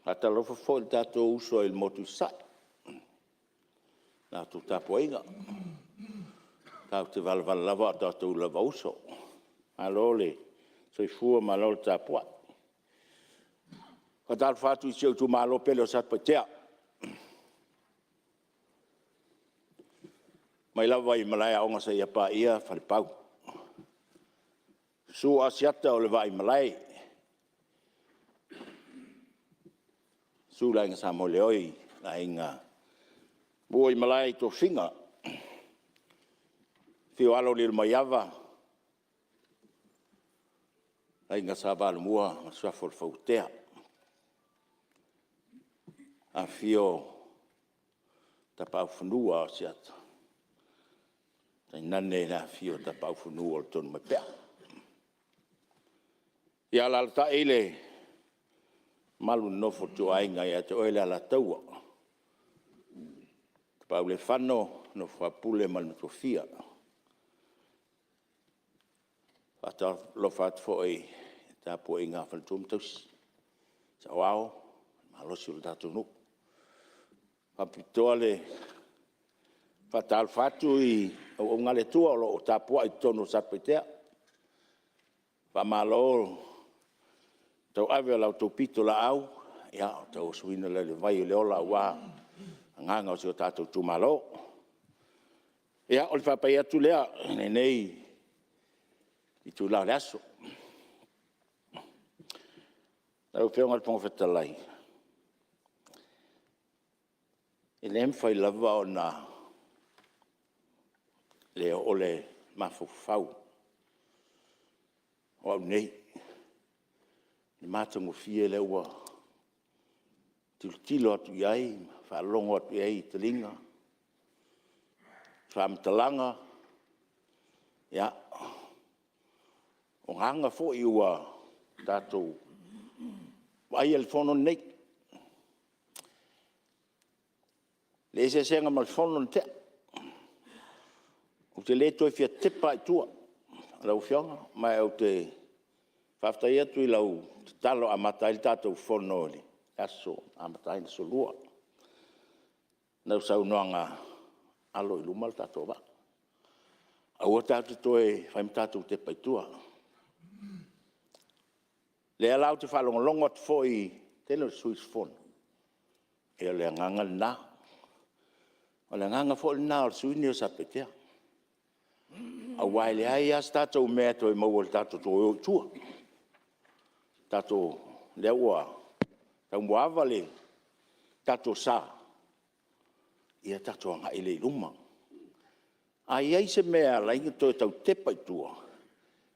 Faatalofa foi i o tatou uso i le Motu i Sasae, i la outou tapuaiga. E tatou te valavala lava o tatou lava uso. Malo le soifua malo le tapuai. Faatalofa atu i si ou itumalo pele o Satupaitea. Mai lava i Malaeaoga seia paia Falepau. Susu Asiata o le Vaaimalae. Susu le Aiga Samoeleoi, le Aiga Muaimalae i tofiga, Afio Alo o Lilomaiava, Aiga Sa Valomua ma le Suafa o le Fauatea. Afifio Tapaaufanua o Asiata, tainane le afifio o Tapaaufanua o le Tonumaipea. Ia alaalatai le mamalu i le nofo a ituaiga ia te oe le Alataua, Tapaaualefano, nofo a Pule ma le Matuafia. Faatalofa atu foi i le tapuaiga a faletua ma tausi, saoao ma le malosi o le tatou nuu. E faapitoa le faatalofa atu i auauna a le Atua o lo o tapuai i totonu o Satupaitea. Faamalo le tauave o la outou pitolaau, ia o le tauasuina lea o le vai o le ola aua agaga o si o tatou itumalo. Ia o le faapai atu lea i lenei itula o le aso. Lau Afioga i le Fofoga Fetalai, e le mafai lava ona le oo le mafaufau o au nei i le matagofie lea ua tilotilo atu i ai ma faalogo atu i ai i taliga, faamatalaga, ia, o aga foi ua tatou vaaia i le Fono lenei, le eseesega ma le Fono na tea. Ou te le toe fia tepa lava i tua lau Afioga, ma ou te faafetai atu i lau tatalo e amata ai le tatou Fono i le aso Lua, lau saunoaga, alo i luma le tatou vaa, aua tatou te toe fai ma tatou tepa i tua. O lea la ou te faalogologo atu foi i le tele o sui usufono, ia o le agaga lena. O le agaga foi lena o le sui usufono lenei o Satupaitea, aua e leai lava se tatou mea e toe maua i le tatou toe o i tua. O lea ua taumuaava le tatou sa, ia tatou agai lea i luma. A i ai se mea e ala ai ona toe tau tepa i tua,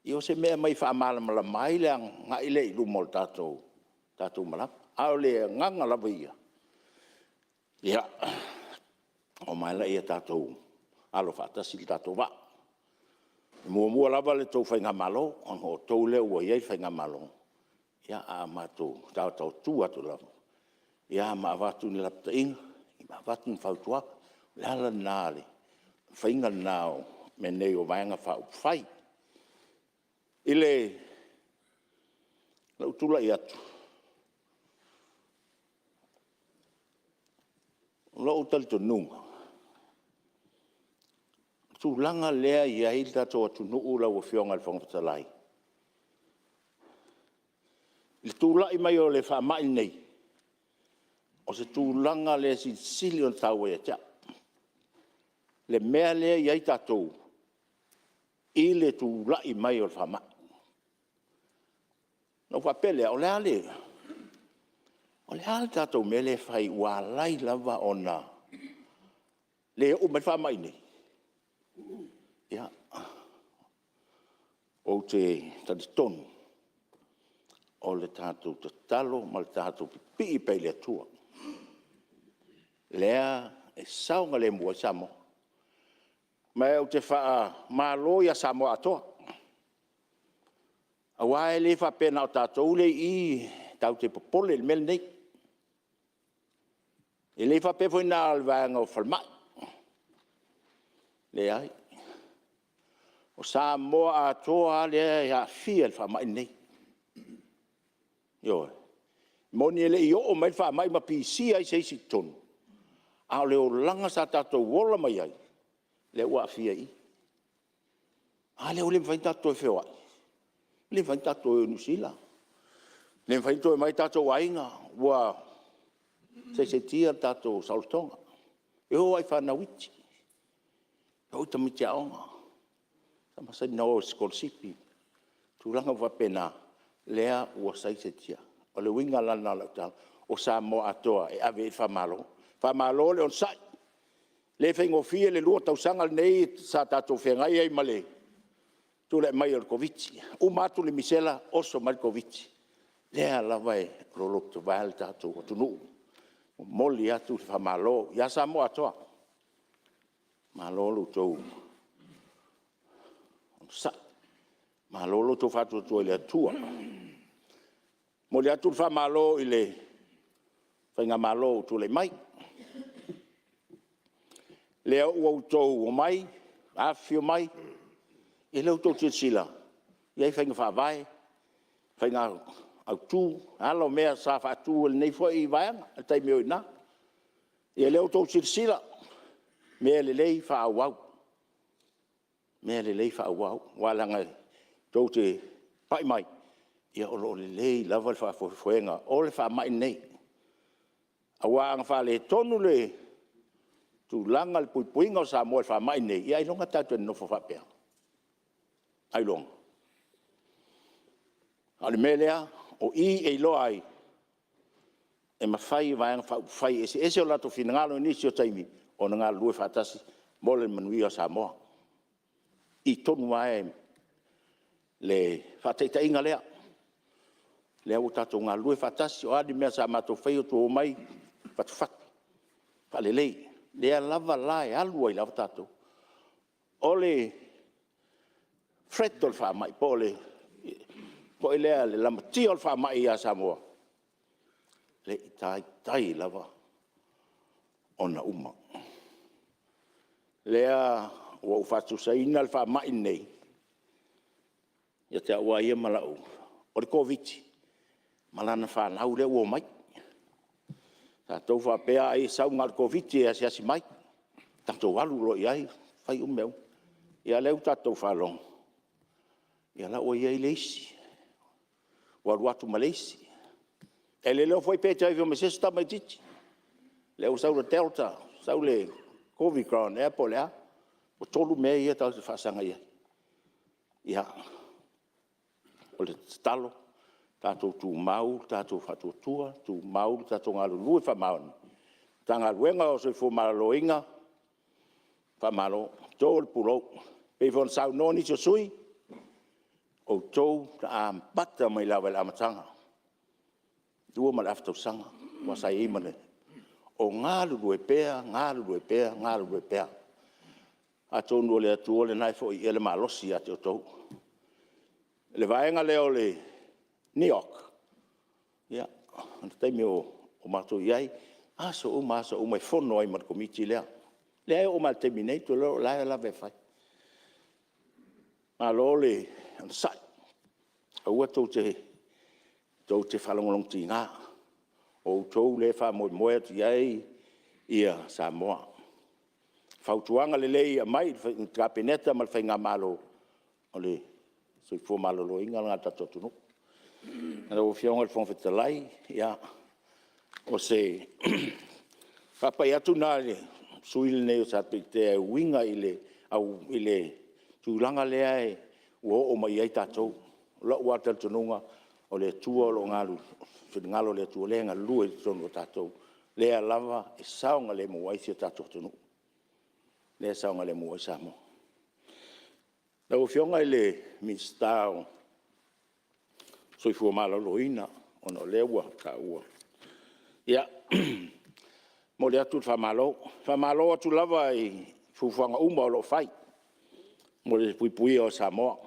ia o se mea e aumai e faamalamalama ai le agai lea i luma o le tatou malaga. A o le agaga lava ia, ia omai laia tatou alo faatasi le tatou vaa. E muamua lava le tou faigamalo ona o outou lea ua i ai le faigamalo, a o matou taotaotua atu lava ma avatu ni lapataiga ma avatu ni fautuaga. O le ala lena o le faiga lena o mea nei o Vaega Faaupufai. I lou tulai atu, o lou talitonuga, o le tulaga lea e i ai le tatou atunuu lau Afioga i le Fofoga Fetalai, i le tulai mai o le faamai lenei, o se tulaga lea e silisili ona taua ia te au, le mea lea e i ai tatou i le tulai mai o le faamai. Ona ou faapea lea, o le a le tatou mea lea e fai ua ala ai lava ona le oo mai le faamai i inei? Ia, ou te talitonu o le tatou tatalo ma le tatou pipii pea i le Atua, lea e saogalemu ai Samoa. Ma ou te faamalo ia Samoa atoa, aua e le faapea na o tatou lea e i i tatou te popole i le mea lenei. E le faapea foi na o le vaega o falemai, leai. O Samoa atoa lava lea e aafia i le faamai lenei. Ioe. E moni e le i oo mai le faamai ma pisia ai se isi i totonu, a o le olaga sa tatou ola mai ai, lea ua aafia i i. A lea ua le mafai ona tatou toe feoai, le mafai ona tatou toe o i Niu Sila, le mafai ona toe omai o tatou aiga, ua saisaitia le tatou saolotoga. E oo lava i fanau iti, e oo i tamaiti aoga sa masani ona o e sikolasipi, tulaga uma faapena, lea ua saisaitia. O le uiga la lena o lau tala, o Samoa atoa e ave i ai le faamalo. Faamalo le onosai, e le faigofie le 2 tausaga lenei sa tatou feagai ai ma le tulai mai o le Koviti. Uma atu le misela oso mai le Koviti. O lea lava e lolototovae le tatou atunuu. E momoli atu le faamalo ia Samoa atoa, malo lo outou onosai, malo lo outou faatuatua i le Atua. E momoli atu le faamalo i le faigamalo ua tulai mai, lea ua outou omai, afifio mai, ia o lea ua outou silasila, e i ai faiga faavae, faiga autu, ala o mea sa faatu e lenei foi vaega i le taimi o i ina. Ia lea ua outou silasila, mea lelei faaauau, mea lelei faaauau, aua leaga e tou te pai mai, o lo o lelei lava le faafoefoega o le faamai lenei. Aua ana faaletonu le tulaga o le puipuiga o Samoa i le faamai lenei, ia ailoga tatou te nonofo faapea. Ailoga. A o le mea lea, o i e iloa ai, e mafai e Vaega Faaupufai e eseese o latou finagalo i nisi o taimi, ona galulue faatasi mo le manuia o Samoa. O i tonu lava i le faataitaiga lea, lea ua tatou galulue faatasi, o a ni mea sa matou faia, outou omai fatufatu, faalelei. O lea lava la e alu ai lava tatou. O le threat o le faamai po o le lamatia o le faamai ia Samoa, e le i taitai lava ona uma. O lea ua ou faatusaina le faamai lenei ia te au lava ia ma lau... o le Koviti ma lana fanau lea ua omai. Tatou faapea ai e sau na o le Koviti e asiasi mai, tatou alu loa i ai fai uma mea uma. Ia a o lea ua tatou faalogo, o la e ua i ai le isi, ua alu atu ma le isi. E le iloa foi pe itiiti ma se isi tamaitiiti, lea ua sau le Delta, sau le Kovigron ea po o le a. Ua 3 mea ia tatou te faasaga i ai. Ia, o le tatalo, tatou tumau lo tatou faatuatua, tumau lo tatou galulue faamaoni. Matagaluega o le Soifua Maloloina, faamalo, e to le pulou. E pei foi ona saunoa nisi o sui usufono, o outou na amata mai lava i le amataga, 2.5 tausaga aua sa i ai ma le... o galulue pea, galulue pea, galulue pea. Atonu o le Atua lena e foi i ai le malosi ia te outou. Le vaega lea o le NEOC, ia, o le taimi o matou i ai, aso uma aso uma e fono ai ma le Komiti lea. Lea e oo mai lava i le taimi nei, ou te iloa o la e lava e fai. Malo le onosai, aua tou te faalogologotiga, o outou lea e faamoemoe atu i ai Samoa. O fautuaga lelei e aumai i le Kapeneta ma le faigamalo, o le soifua maloloina lena o le tatou atunuu. Lau Afioga i le Fofoga Fetalai, ia, o se faapai atu lena a le sui usufono lenei o Satupaitea e uiga i le tulaga lea ua oo mai i ai tatou. O lou lava talitonuga, o le Atua o lo o galulue, o le finagalo o le Atua o lea e galulue i totonu o tatou, o lea lava e saogalemu ai si o tatou atunuu, lea e saogalemu ai Samoa. Lau Afioga i le Minisita o le Soifua Maloloina, ona o lea ua taua, ia, e momoli atu le faamalo. E faamalo atu lava i fuafuaga uma o lo o fai mo le puipuia o Samoa.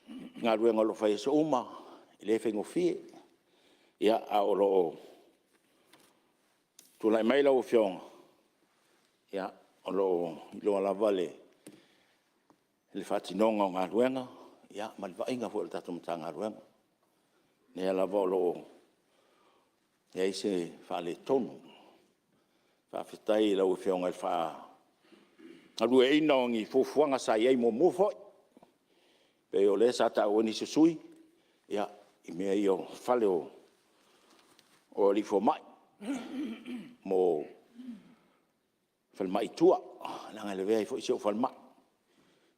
O galuega o lo o fai i aso uma, e le faigofie, ae o lo o tulai mai lau Afioga, o lo o iloa lava le faatinoga o galuega ma le vaaiga foi a le tatou Matagaluega. lea lava o lo o i ai se faaletonu. Faafetai i lau Afioga i le faagalueaiina o ni fuafuaga sa i ai muamua foi, pei o lea sa taua e nisi o sui usufono i mea ia o fale o alii fomai mo falemai i tua, leaga e lavea ai foi si ou falemai.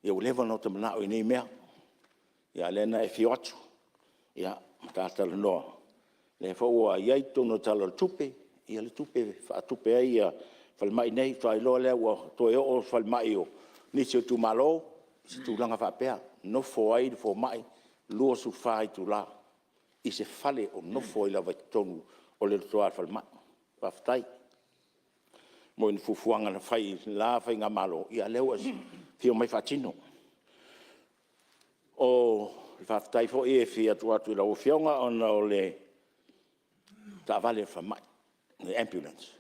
Ia ua leva ona ota manao i nei mea, a o lea na e afio atu ma ta talanoa, o lea foi ua i ai i totonu o le Tala o le Tupe le tupe e faatupe ai falemai nei, faatoa iloa lea ua toe oo falemai o nisi o itumalo i se tulaga faapea, nofo ai le fomai 24 itula i se fale o nofo ai lava i totonu o le lotoa o le falemai. Faafetai mo ni fuafuaga na fai i le la faigamalo, a o lea ua e afio mai faatino. O le faafetai foi e fia tuu atu i lau Afioga ona o le taavale a le falemai, le ambulance.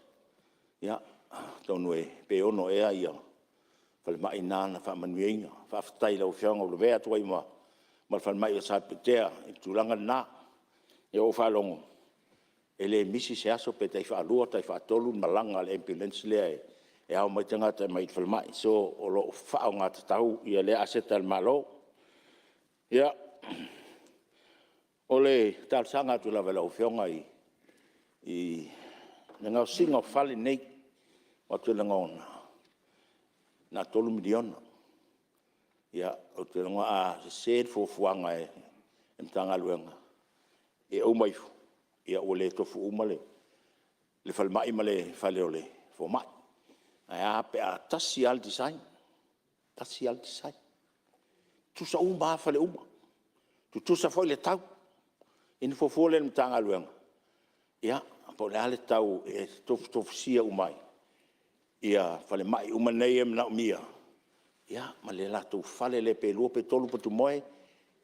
Ia, atonu pe 6 ea falemai na na faamanuiaina. Faafetai i lau Afioga ua lavea atu ai ma le falemai o Satupaitea i le tulaga lena. Ia ua ou faalogo, e le misi se aso pe tai faalua tai faatolu ona malaga a le ambulance lea e ao mai tagata i le falemai. So, o lo o faaaoga tatau lea aseta a le Malo. Ia, o le talosaga atu lava i lau Afioga i le gaosiga o fale nei, ou te lagona, na o le $3 miliona. Ia, ou te lagona a sese le fuafuaga a le Matagaluega, ia uma ifo ua le tofu uma le falemai ma le fale o le fomai. Ae a pe a tasi lava le design, tasi lava le design, tutusa uma lava fale uma, tutusa foi le tau. Ia ona fuafua lea e le Matagaluega, ia, po o le a le tau e tofutofusia uma ai falemai uma nei e manaomia, ia ma le latou fale lea pe 2 pe 3 potumoe,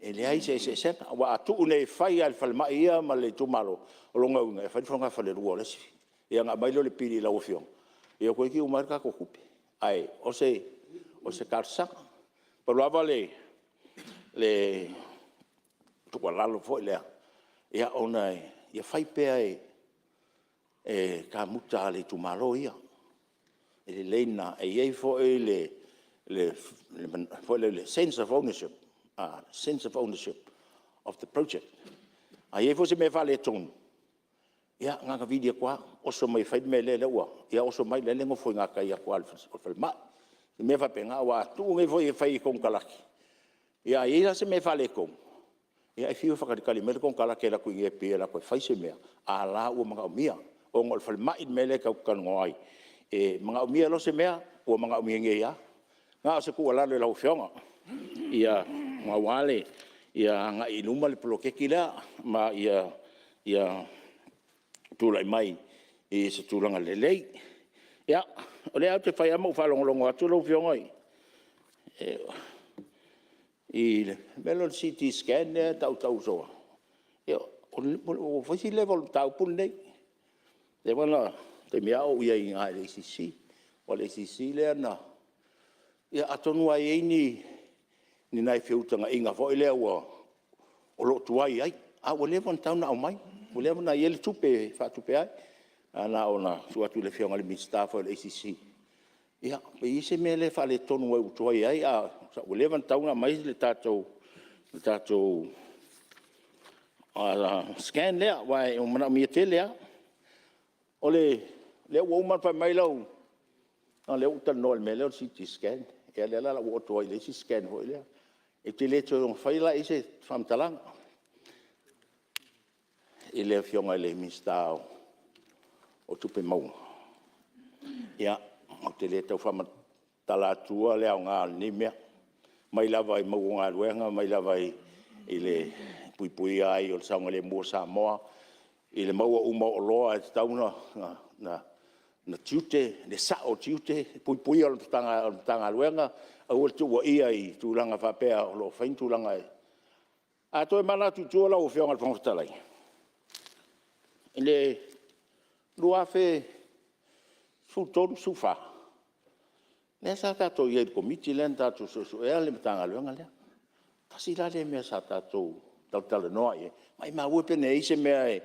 e leai se eseesega. Aua a tuu nei e fai lava e le falemai ia ma le itumalo, o lona uiga e fai le fogafalelua o le isi, ia ona aumai lea o le pili i lau Afioga, ia toeitiiti uma ai le tatou tupe. Ae o se talosaga. Pau lava le tuualalo foi lea, ona ia fai pea e kamuta a le itumalo ia. E lelei lena, e i ai foi le sense of ownership of the project. A i ai foi se mea e faaletonu, ia na ona vili atu lava, oso mai e fai le mea lea ua… ia oso mai o lea e nofo i gatai atu lava o le falemai. I mea faapena, aua a tuu nei foi e fai e konekarate, ia a i ai la se mea e faaletonu, ia e fiu e faatalitali mai le konekarate e alu atu i Apia e fai se mea, a la ua manaomia, ona o le falemai le mea lea tatou te talanoa ai, e manaomia loa se mea, ua manaomia nei lava. Na o se tuualalo i lau Afioga, aua le agai i luma le poloketi lea, ma ia tulai mai i se tulaga lelei. Ia, o lea ou te fai lava ma ou faalogologo atu lau Afioga i le mea lea o le CT Scan lea e tautau soo, ia ua fai si leva o le mataupu lenei. I le taimi lava o ou i ai i ina i le ACC. Aua o le ACC lea na… Ia atonu lava e i ai ni nai feutagaiga foi lea o lo o tuai ai, a ua leva ona tatau ona aumai, ua leva ona i ai le tupe e faatupe ai. Ae na ona tuu atu i le Afioga i le Minisita foi o le ACC, ia pe i ai se mea lea e faaletonu ai ua tuai ai, a ua leva ona tatau ona aumai le tatou scan lea, aua e manaomia tele lava. O lea ua uma ona fai mai lau… leaga o lea ua ou talanoa i le mea lea o le CT Scan, ia o lea la o le a ou oo atu ai i le isi scan foi lea. E te le toe faia la i ai se faamatalaga i le Afioga i le Minisita o Tupe Maua. Ia, ou te le tau faamatala atua le aoga o lenei mea, mai lava i le mau galuega mai lava i le puipuia ai o le saogalemu o Samoa, i le maua uma o oloa e tatau ona tiute, le sao o tiute, le puipuia o le Matagaluega, aua le tuuaia i tulaga faapea o lo o fai ni tulaga e… A tomanatu i tua lau Afioga i le Fofoga Fetalai, i le 2013, 2014, lea sa tatou i ai i le Komiti lea na tatou suesueina le Matagaluega lea. Tasi la lea mea sa tatou talatalanoa i ai, maumau e pe ana i ai se mea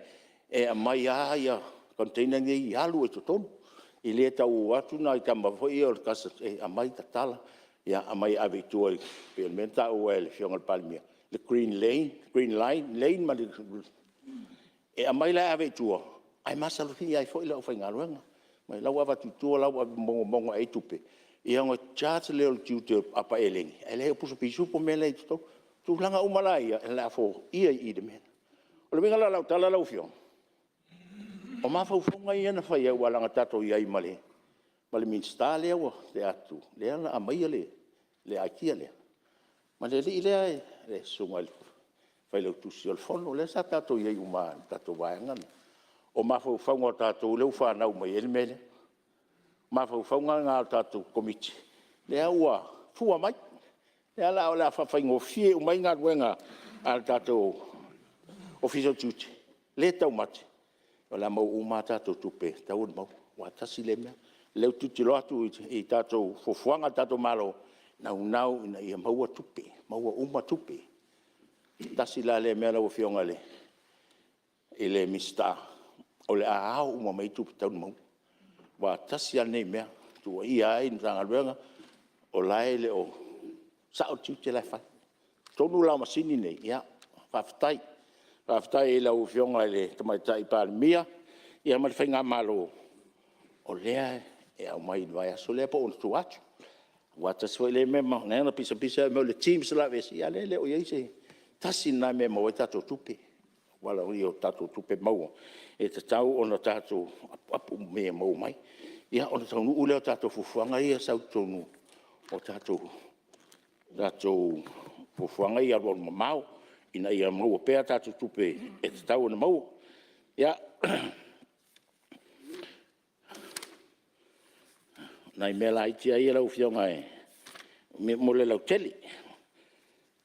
e aumai lava container nei alu ai i totonu. E le tau o atu nai tama foi ia o le Customs e aumai tatala, aumai e ave i tua e pei o le mea lea na taua e le Afioga i le Palemia, le green lane ma le… E aumai la e ave i tua, ae masalomia ai foi le aufaigaluega. O la ua avatu i tua o la ua mogomogo i ai tupe, ia ona charge lea o le tiute o apa elegi, ae leai o pusa pisupo mea la e i totonu. O tulaga uma la ia, o le a foia i i i le mea lea. O le uiga la o lau tala lau Afioga, o mafaufauga ia na fai ai aua na tatou i ai ma le Minisita lea na tea atu lea na aumaia le aitia lea, ma le alii lea le Susuga i le Failautusi o le Fono lea sa tatou i ai uma lava i le tatou vaega lena. O mafaufauga o tatou lea ua fanau mai ai le mea lea. O mafaufauga na o le tatou Komiti lea ua fua mai. O lea la o le a faafaigofie uma ai galuega a le tatou Ofisa o Tiute, le taumate, o le a maua uma lava a tatou tupe e tatau ona maua, aua e tasi lea mea. O lea ou te tilotilo atu i tatou fuafuaga a le tatou Malo, e naunau ina ia maua tupe, maua uma tupe. Tasi la lea mea lau Afioga i le Minisita, o le a ao uma mai ai tupe e tatau ona maua, aua tasi lava lenei mea e tuuaia ai le Matagaluega, o la e le o sao le tiute la e fai. Atonu la o masini nei, ia faafetai. Faafetai i lau Afioga i le Tamaitai Palemia ia ma le faigamalo, o lea e aumai i le vaiaso lea po o ona tua atu. Aua e tasi foi lea mea na ala ai ona pisapisa o le TIMS o le a aveese, ia a o lea e le o i ai se… tasi lena mea e maua ai tatou tupe, valaaulia o tatou tupe maua e tatau ona tatou apoapo i mea e maua mai. Ia ona taunuu lea o tatou fuafuaga ia e sau i totonu o tatou fuafuaga ia alualumamao ina ia maua pea tatou tupe e tatau ona maua. Ia, o nai mea laiti lava ia lau Afioga mo le lautele.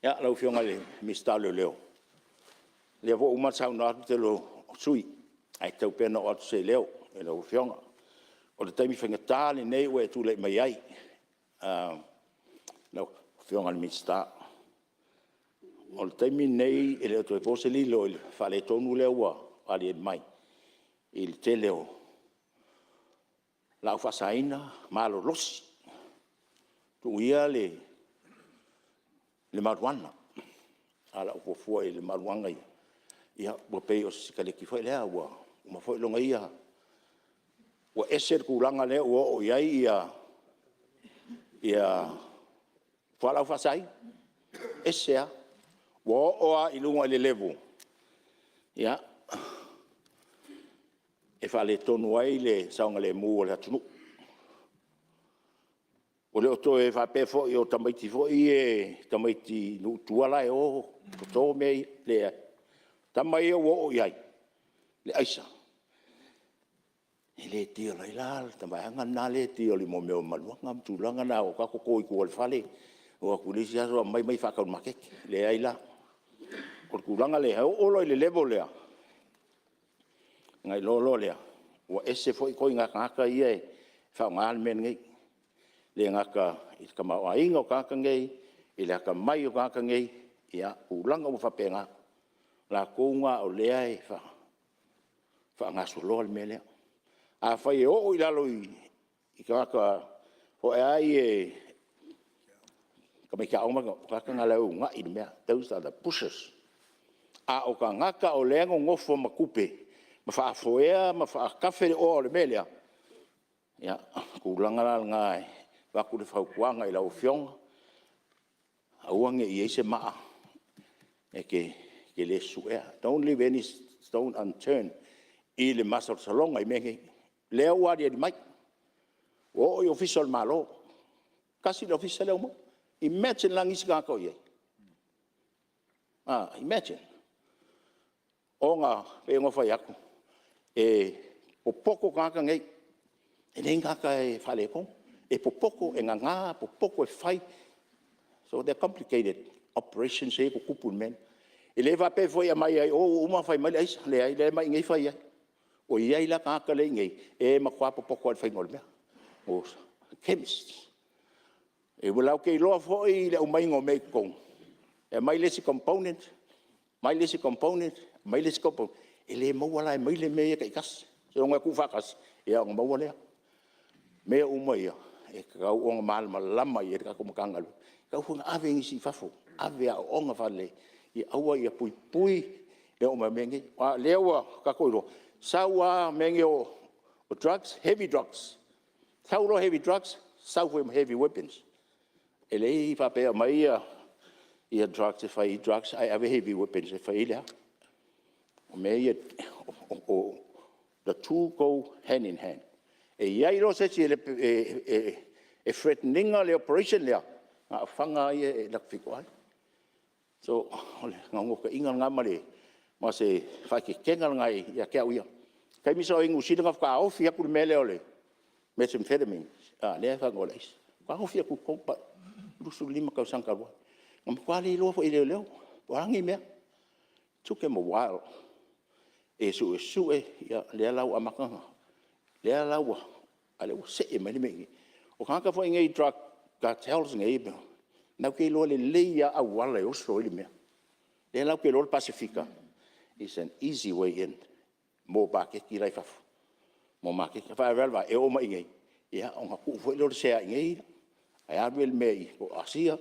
Lau Afioga i le Minisita o Leoleo, o lea foi ua uma ona saunoa atu le tele o sui usufono, ae tatau pea ona oo atu se leo i lau Afioga. O le taimi faigata lenei ua e tulai mai ai lau Afioga i le Minisita. O le taimi lenei e le o toe po se lilo i le faaletonu lea ua aliali mai i le tele o laau faasaina malolosi. Tuu ia le mariuana, ae o lau fuafua i le mariuana ia, ua pei o se sikaleti foi lea ua uma foi lona ia… Ua ese le tulaga lea ua oo i ai fualaau faasaina, ese lava. Ua oo lava i luga i le level e faaletonu ai le saogalemu o le atunuu. Ua le o toe faapea foi o tamaiti foi ia i nuu i tua la e o toto mea ia, leai. O tama ia ua oo i ai le aisa, e le deal ai la le vaega lena e deal i mea o mariuana ma tulaga na o atu toto i tua o le fale, o atu i le isi aso aumai faatau i le maketi. Leai la. O le tulaga lea, e oo loa i le level lea, ona iloa loa lea, ua ese foi ituaiga tagata ia e faaaogaina le mea lenei. E le gata i le tamaoaiga o tagata nei, i le atamai o tagata nei, ia tulaga uma faapena. O latou na o lea e faagasoloa le mea lea. Afai e oo i lalo i tagata foi ia tamaiti aoga, o tagata na o la e uunai le mea, those are the pushers. A o tagata o lea e nonofo ma tupe ma faafoeina ma faatafe le oa o le mea lea, ia o le tulaga la lena e avatu le fautuaga i lau Afioga, aua ne i i ai se maa e te le sueina. Don't leave any stone unturned i le masalosaloga i mea nei. O lea ua aliali mai, ua oo i Ofisa o le Malo, tasi le ofisa lea ua maua. Imagine la nisi tagata o i ai? Imagine. Ona e pei ona ou fai atu, e popoto tagata nei, e le ni tagata e faaletonu. E popoto, e nana, popoto e fai. So they are complicated operations ia e tutupu i le mea lea. E le faapea foi e aumai lava i o ua uma ona fai mai le aisa, leai o la e aumai i inei fai ai. Ua i ai la tagata la e i inei, e matua popoto lava i le faiga o le mea. O chemists. E latou te iloa foi le aumaiga o mea i totonu, e aumai le isi component Aumai le isi component, aumai le isi component, e le maua la e maile mea ia taitasi. Seiloga e tuufaatasi ia ona maua lea. O mea uma ia, e tatau ona malamalama i ai le tatou Matagaluega. E tatau foi ona ave nisi i fafo, ave e aooga faalelei ina ia puipui le oo mai o mea nei. Aua o lea ua tatou iloa, sau lava mea nei o drugs, heavy drugs, sau loa heavy drugs, sau foi ma heavy weapons. E le faapea e aumai ia drugs e fai ai drugs ae ave heavy weapons e fai ai le a? O mea ia, the two go hand in hand. E i ai loa se isi e threaten ina le operation lea, na o fana lava ia e latou te feitoai. So, o le naunautaiga lena ma se faaeteetega lena ia te au ia. O le taimi sa ou i ai i Niu Sila na faatoa ofi atu le mea lea o le methamphetamine lea e faatau ai le aisa, taofi atu i totonu, 25 tausaga talu ai. Na matua le iloa foi e leoleo o a nei mea. Took them a while e suesue, ia lea la ua amata ona, lea la ua, a o lea ua see mai le mea i inei. O tagata foi nei drug cartels nei, latou te iloa lelei lava auala e oso ai le mea. O lea latou te iloa le Pasefika is an easy way in mo maketi la e i fafo, mo maketi. O le faalavelave e oo mai i inei, ia ona tuu foi lea o le sea i inei ae ave le mea po o Asia,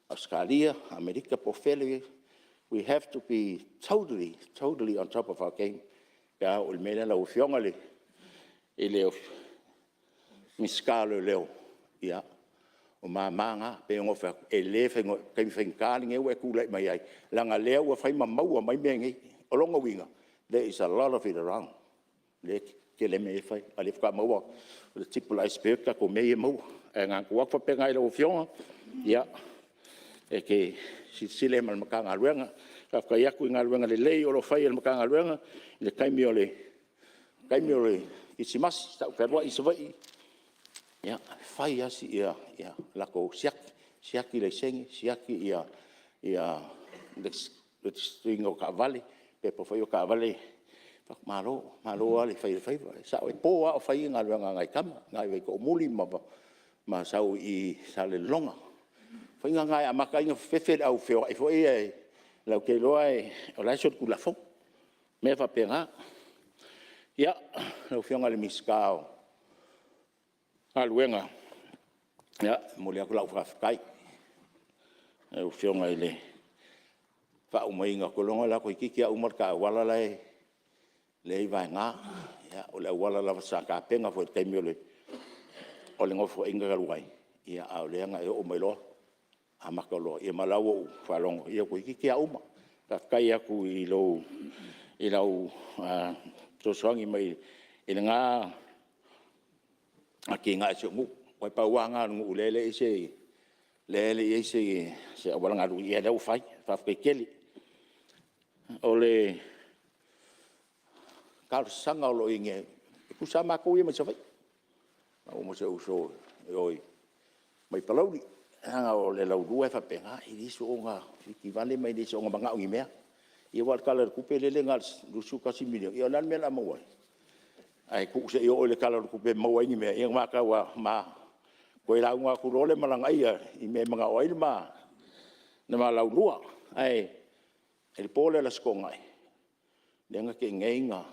Ausetalia, Amerika po o fea lea e i ai. We have to be totally, totally on top of our game pe a oo i le mea lea. Lau Afioga i le Minisita o Leoleo, ia o mama na. E pei ona ou fai atu, e le faigofie, o le taimi faigata lenei ua e tulai mai ai, leaga o lea ua fai ma maua mai mea nei. O lona uiga, there is a lot of it around, lea e tetele mea ia e fai, a o lea faatoa maua, o le tip o le iceberg tatou mea ia e maua. Ae na ona tuu atu faapena i lau Afioga, ia, e te silasila i ai ma le Matagaluega. Faafetai atu i galuega lelei o lo o fai e le Matagaluega i le taimi o le Kerisimasi, sa ou fealuai i Savaii, ia, e fai lava latou siaki, siaki laisene, siaki le register ina o taavale, pepa foi ia o taavale. Malo, malo lava le fai o le faiva. E sao e po lava o fai galuega a nai tama, nai vaitoomuli ma sau i i Salelologa. O faiga na e amata ai ona fefefe le au feoai foi ia latou te iloa o la e solitulafono, mea faapena. Ia, lau Afioga i le Minisita o Galuega, ia, e momoli atu lau faafetai i lau Afioga i le faaumaina, ou te iloa la toeitiiti lava uma le ta auala la e i Vaega. Ia o le auala lava sa tapena foi i le taimi o le Nofoaiga talu ai, a o lea na e oo mai loa amata loa. Ia ma o la e ua ou faalogo toeitiiti lava uma. Faafetai atu i lau fesoasoani mai i lena atinae o si ou nuu. Aua pau lava lena o le nuu o lea e le i i ai se auala galue, ia o lea ua fai, faafetai tele. O le talosaga o lo o i ai nei, e tutusa lava matou ia mai Savaii, maua ma si ou uso i o mai Palauli. Leaga o le laulua e faapena, e le soona fitivale ma e le soona manao i ni mea. Ia aua o le Tala o le Tupe lea na o le $21 miliona, ia o le a le mea o le a maua ai? Ae tuu se i oo i le Tala o le Tupe e maua ai ni mea, ia ona ma toe lauga atu loa lea ma lanaia i mea e manao ai le ma laulua. Ae i le po lea o le Aso Toonai, lea na tea nei na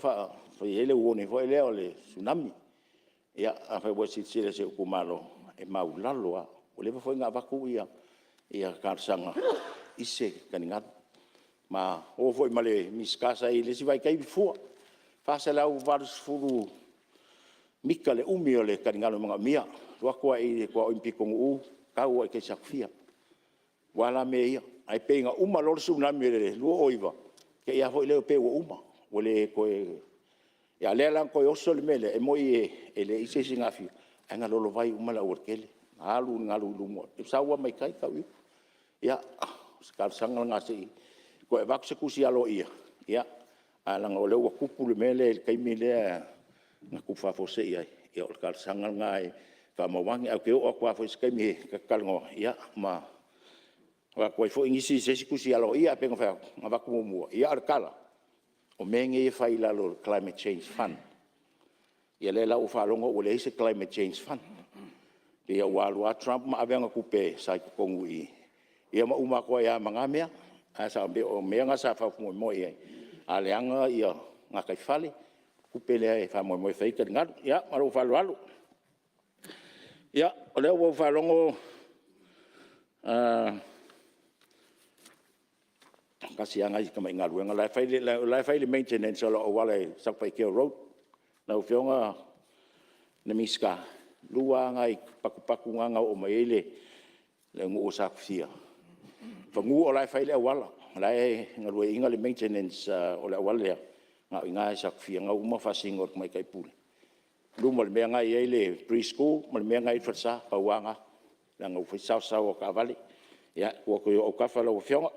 fai ai le warning foi lea o le Tsunami. Ia, afai ua e silasila i si ou itumalo, e maulalo lava. Ua leva foi ona avatu talosaga i se taligalu. Ma o foi ma le Minisita sa i ai i le isi vaitaimi fua, e 480 mita le umi o le taligalu e manaomia, e alu atu lava i le tuaoi ma Pitonuu tau lava i tai i Satufia aua la mea ia. Ae pei na uma loa le Tsunami i le 2009, te i lava foi lea pei ua uma, ua le toe… a o lea la na toe oso le mea lea, e moni e leai se isi na aafia, ae na lolovai uma le aualatele, na alu le galu i luga, sau lava mai tai tau i uta. Ia, o se talosaga lena se i toe avatu se tusi aloaia, ae leaga o lea ua tupu le mea lea i le taimi lea na tupu faafuasei ai, ia o le talosaga lena e faamau ane. Ae ou te oo atu foi i se taimi ta te talanoa ma avatu ai foi se isi tusi aloaia. Ae pei ona ou fai atu, na avatu muamua, a o le tala, o mea nei e fai i lalo o le Climate Change Fund, ia lea la ua ou faalogo ua leai se Climate Change Fund. Pei ua alu lava Trump ma ave ana tupe sa i totonu i i, ia ma uma atu ai lava ma na mea. Ae o mea na sa faamoemoe i ai, a leaga gataifale, o le tupe lea e faamoemoe e fai ai taligalu. Ia ma lou faaaloalo. Ia, o lea ua ou faalogo tasi lava nai tamai galuega la e fai le maintenance o lou auala i Satupaitea road. Lau Afioga i le Minisita, e 2 lava nai patupatu na na oo mai ai le nuu o Satufia, semeamanu o la e fai le auala, o la e galueaiina le maintenance o le auala lea, na o i ina i Satufia o lena ua uma ona faasino i le Tamaitai Pule, i luma o le mea lena e i ai le Pre School ma le mea lena e i ai le falesa, pau lava lena, leaga ua fai si saosaoa o taavale. Ia tuu atu i ou autafa lau Afioga.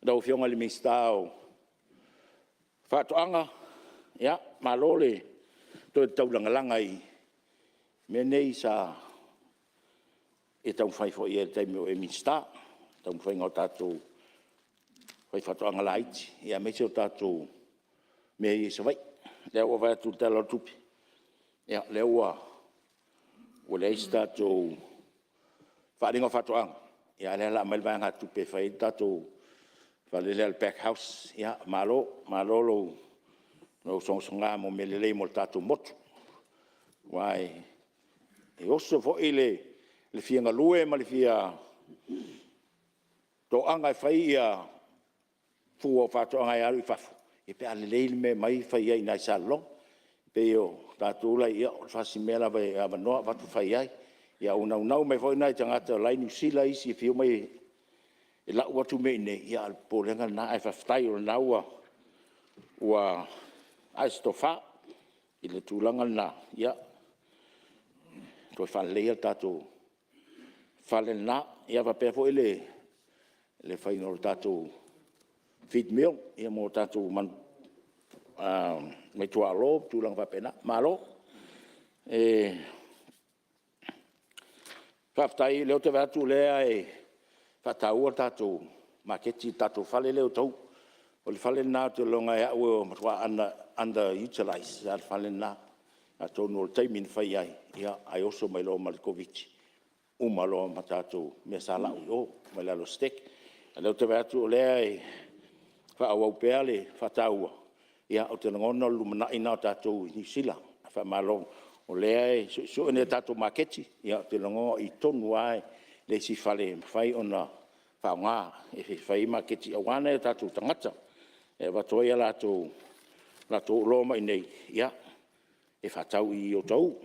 Lau Afioga i le Minisita o Faatoaga, ia malo le toe taulagalaga i mea nei sa e taumafai foi i ai i le taimi o e Minisita, le taumafaiga o tatou faifaatoaga laiti, aemaise o tatou mea ia i Savaii. O lea ua ou vaai atu i le Tala o le Tupe, ia o lea ua leai se tatou faaaliga o faatoaga, ae o lea o le a aumai le vaegatupe e fai ai le tatou fale lea o le pack house. Malo, malo lou sogasoga mo mea lelei mo le tatou motu, aua e oso foi le fia galue ma le fia toaga e fai fua o faatoaga e ave i fafo, ia pe a lelei le mea e aumai fai ai i ina i Salelologa. E pei o tatou la e i i, o le fasi mea lava e avanoa avatu fai ai. Ia ua naunau mai foi nai tagata o la e i Niu Sila isi e fia omai e lau atu mea i inei, a o le popolega lena. Ae faafetai o lena ua ae se tofa i le tulaga lena, ia toe faaleleia le tatou fale lena. Ia faapea foi le faiga o le tatou feed mill mo tatou meaituaolo ma tulaga faapena. Malo. Faafetai o lea ou te vaai atu o lea e faataua le tatou maketi i le tatou fale lea i Otahuhu. O le fale lena ou te lagona lava e au e matua under utilize lava le fale lena. Atonu o le taimi na fai ai, ae oso mai loa ma le Koviti, uma loa ma tatou mea sa lau i o mai lalo o le STEC. A o lea ou te vaai atu o lea e faaauau pea le faataua, ia ou te lagona o le lumanai lena o tatou i Niu Sila. Faamalo o lea e suesue ni a tatou maketi, ou te lagona o i tonu lava le isi fale e mafai ona faaaoga e fai ai maketi aua nai o tatou tagata e avatu ai a latou oloa mai i inei e faatau i Otahuhu.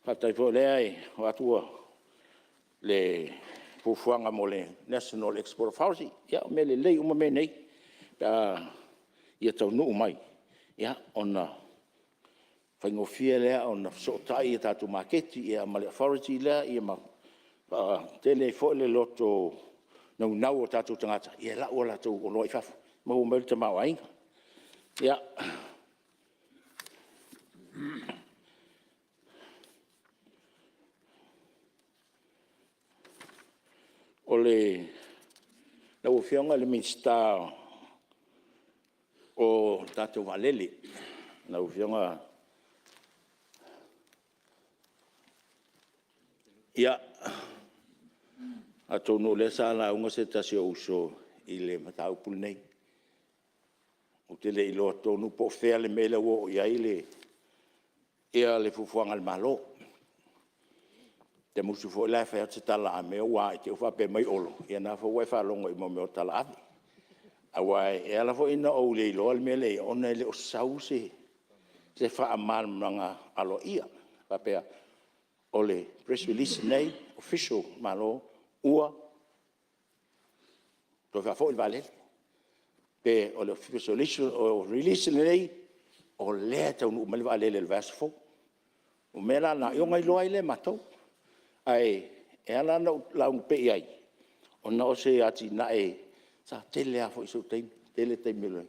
Faafetai foi o lea e vaai atu i le fuafuaga mo le National Export Authority. Ia o mea lelei uma mea nei pe a ia taunuu mai, ona faigofie lea ona fesootai a tatou maketi ma le authority lea ma tele ai foi le loto naunau o tatou tagata e lau a latou oloa i fafo e maua mai ai le tamaoaiga. Ia, lau Afioga i le Minisita o le tatou Vaalele, lau Afioga, ia, atonu o lea sa lauga se tasi o ou uso i le mataupu lenei. Ou te le iloa tonu po o fea le mea lea ua oo i ai le fuafuaga a le Malo. Ou te musu foi la e fai atu se tala a mea ua a i te i ua faapea mai Olo, ia o lena foi ua e faalogo i mea o tala ave. Aua e ala foi ona ou le iloa le mea lea e i ai, ona e le o sau se faamalamalamaga aloaia faapea o le press release lenei, official a le Malo ua toe faafoi le vaalele, pe o le official release lenei, o lea e taunuu mai le vaalele i le vaiaso fou. O mea la na, ona iloa ai lea e matou. Ae ala ona ou lauga pea i ai, ona o se atinae sa tele lava foi sou taimi, tele taimi o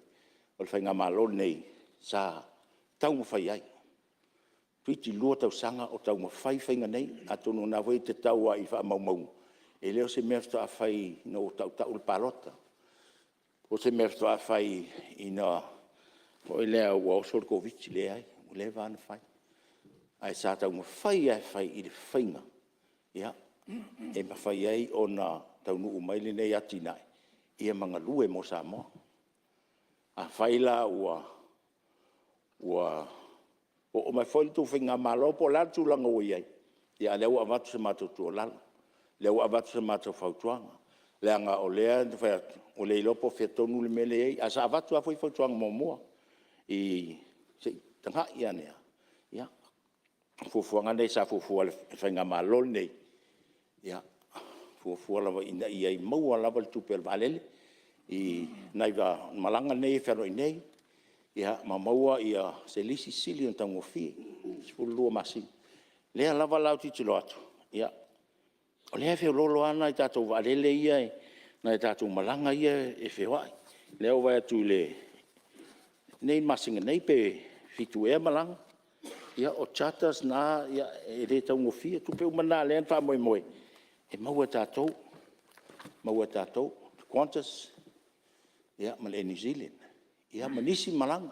le faigamalo lenei sa taumafai ai. Toeitiiti 2 tausaga o taumafai faiga nei, atonu o lena foi e te tau lava i faamaumauga, e le o se mea faatoa fai ina ua tautau le palota, po o se mea faatoa fai ina ua oso le Koviti-19, leai, ua leva lava ona fai. Ae sa taumafai lava e fai i le faiga e mafai ai ona taunuu mai lenei atinae ia ma galue mo Samoa. Afai la ua oo mai foi le tou faigamalo po o le a le tulaga ua i ai, ia a o lea ua avatu se matou tuualalo, lea ua avatu se matou fautuaga, leaga o lea na fai atu, ua le iloa po o fea tonu le mea lea e i ai. Ae sa avatu foi le fautuaga muamua i se i tagai ane lava. Ia, o fuafuaga nei sa fuafua e le faigamalo lenei, ia fuafua lava ina ia maua lava le tupe a le vaalele i nai malaga nei e fealuai nei, ia ma maua se lisi sili ona taugofie, 12 masina. O lea lava la ou te tilotilo atu, ia o lea e feoloolo lava nai a tatou vaalele ia, nai a tatou malaga ia e feoai. O lea ua ou vaai atu i lenei masina nei pe 7 ea malaga, ia o charters na e le taugofie. O tupe uma na o lea na faamoemoe e maua e tatou, Qantas ma le Air New Zealand, ia ma nisi malaga.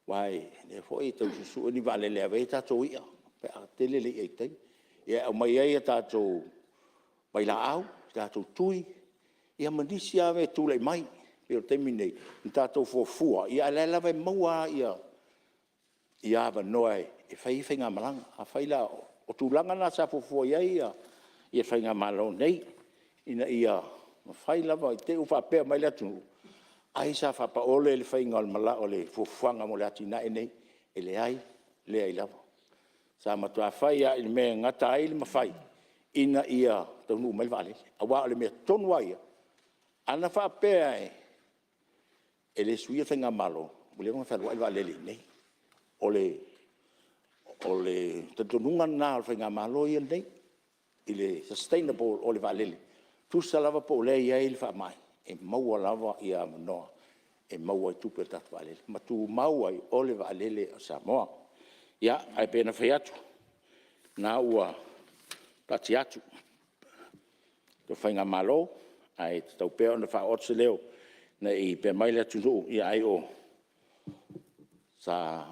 Aua o lea foi e tau suesue ni vaalele e ave ai a tatou ia pe a tele le ia i tai, e aumai ai a tatou vailaau, tatou tui, ia ma nisi lava mea e tulai mai. E pei o le taimi lenei, na tatou fuafua, a o la e lava e maua avanoa e fai ai faigamalaga. Afai la… o tulaga na sa fuafua i ai le faigamalo nei, ina ia mafai lava, i te i ua faapea mai le atunuu, ai sa faapaole le faiga o le fuafuaga mo le atinae lenei. E leai, leai lava. Sa matua fai lava i le mea e gata ai le mafai ina ia taunuu mai le vaalele. Aua o le mea tonu lava ia, ana faapea e le suia le faigamalo, ua leva ona fealuai le vaalele i inei. O le talitonuga lena o le faigamalo ia lenei, i le sustainable o le vaalele, tusa lava po o lea e i ai le faamai, e maua lava avanoa e maua ai tupe a le tatou vaalele ma tumau ai, o le vaalele a Samoa. Ia, ae pei ona fai atu, o lena ua taatia atu i le faigamalo, ae tatau pea ona faaoo atu se leo ne i pea mai le atunuu, ai sa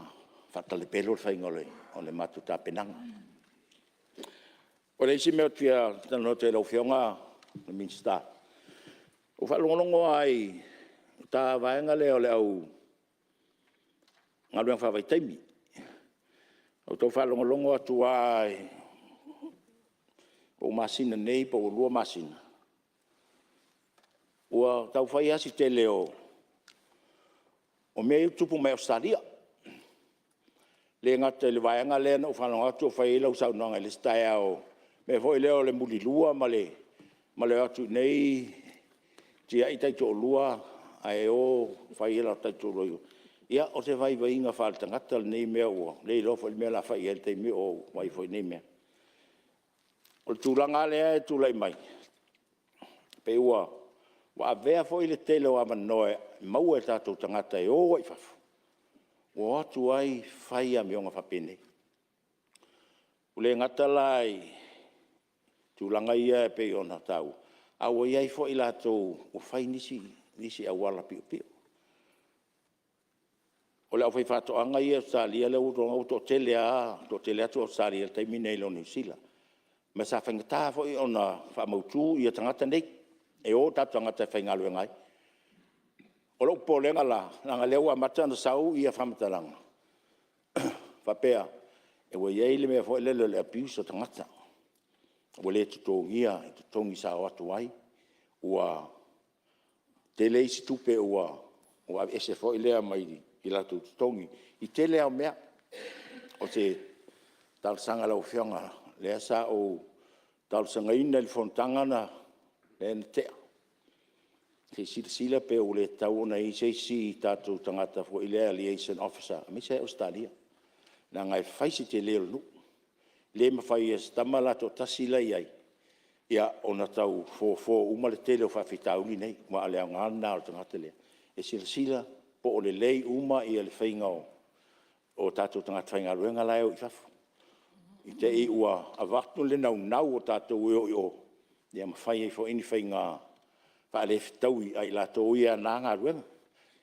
faatalapelo le faiga o le matou tapenaga. O le isi mea ou te fia talanoa atu ai i lau Afioga i le Minisita, ua ou faalogologo lava i le vaega lea o le au galuega faavaitaimi. Ua ou tau faalogologo atu lava po ua masina nei po ua 2 masina, ua tau fai lava si tele o mea ia e tutupu mai Ausetalia. E le gata i le vaega lea na ou faalogo atu o fai ai lau saunoaga i le isi taeao i le mea foi lea o le mulilua ma le o atu i inei tiai taitoalua ae o fai lo ta taitoalua i o. Ia o se vaivaiga faaletagata lenei mea ua le iloa foi le mea o le a fai i ai i le taimi o ou vaai foi i nei mea. O le tulaga lava lea e tulai mai, pei ua avea foi le tele o avanoa e maua e tatou tagata e o ai i fafo, ua o atu ai fai amioga faapenei. Ua le gata la i tulaga ia e pei ona taua, a ua i ai foi latou ua fai nisi auala piopio. O le aufaifaatoaga ia i Ausetalia ua toatele atu Ausetalia i le taimi lenei i lo Niu Sila. Ma sa faigata foi ona faamautu tagata nei, e o tatou tagata e faigaluega ai. O lou popolega la, leaga o lea ua amata ona sau faamatalaga faapea ua i ai le mea foi lele o le abuse o tagata, ua le totogia i totogi sa o atu ai, ua tele isi tupe ua aveese foi lea mai latou totogi, i le tele lava o mea. O se talosaga i lau Afioga, lea sa ou talosagaina i le fonotaga lea na tea, se i silasila pe ua le tatau ona i ai se isi tatou tagata foi lea Liaison Officer aemaise lava i Ausetalia, leaga e fai si tele o le nuu. E le mafai e si tama la e toatasi la e i ai ona tau fofo uma le tele o faafitauli nei, aua o le aoga lena o le tagata lea, e silasila po o lelei uma le faiga o tatou tagata faigaluega la e o i fafo. I te i ua avatu le naunau o tatou e o i o, ia ma fai ai foi ni faiga faalefetaui a i latou ia e ana galuega.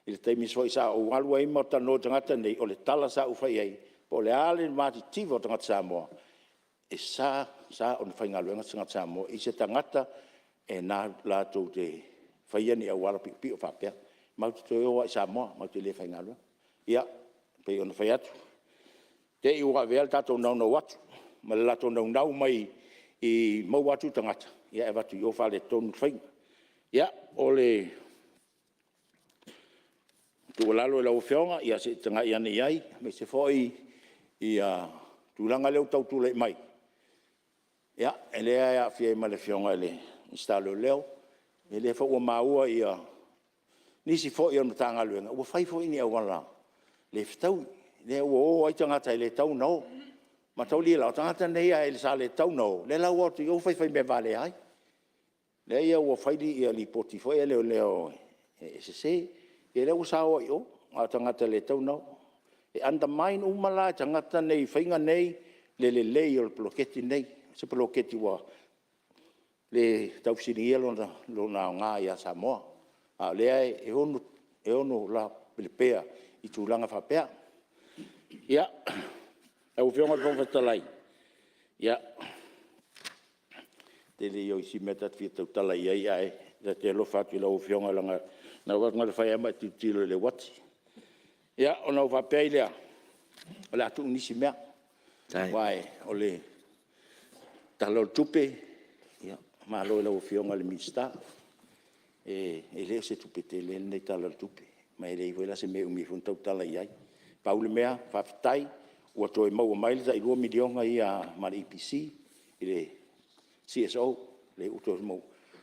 I le taimi foi sa ou alu ai ma talanoa i tagata nei, o le tala sa ou fai i ai, po o le a le matitiva o tagata Samoa, e sa sa ona faigaluega se tagata Samoa i se tagata e latou te faia ni auala piopio faapea. Matou te toe o lava i Samoa, matou te le faigaluega. Ia, e pei ona fai atu, te i ua avea le tatou naunau atu ma le latou naunau mai e maua atu tagata, ae avatu i o faaletonu le faiga. Ia, o le tuualalo i lau Afioga, ia se i tagai ane i ai, aemaise foi le tulaga lea ua tau tulai mai, ia lea e aafia ai ma le Afioga i le Minisita o Leoleo, ia lea foi ua maua nisi foi o le Matagaluega ua fai foi ni auala le fetaui, lea ua o ai tagata e le tatau ona o. Matamali la, o tagata nei sa le tatau ona o, lea la ua o atu i o fai mea valea ai. Lea ua fai lipoti foi a leoleo e sese. Ia lea ua sao ai i o, a o tagata e le tatau ona o. E undermine uma la e tagata nei i faiga nei le lelei o le poloketi lenei. O se poloketi ua le tau fesiligia lona aoga ia Samoa, a o lea e ono lapelepea i tulaga faapea. Ia, lau Afioga i le Fofoga Fetalai, ia, tele ia o isi mea ta te fia tautala i ai, ae ta te alofa atu i lau Afioga leaga na ona fai lava ma e tilotilo i le uati. Ia, ona ou faapea ai lea, o le a tuu nisi mea, aua o le Tala o le Tupe, ia malo i lau Afioga i le Minisita. E le o se tupe tele lenei Tala o le Tupe, ma e leai foi la se mea e umi ai ona tautala i ai. Pau le mea, faafetai ua toe maua mai le tai $2 miliona ia ma le EPC i le CSO, lea ua toe maua.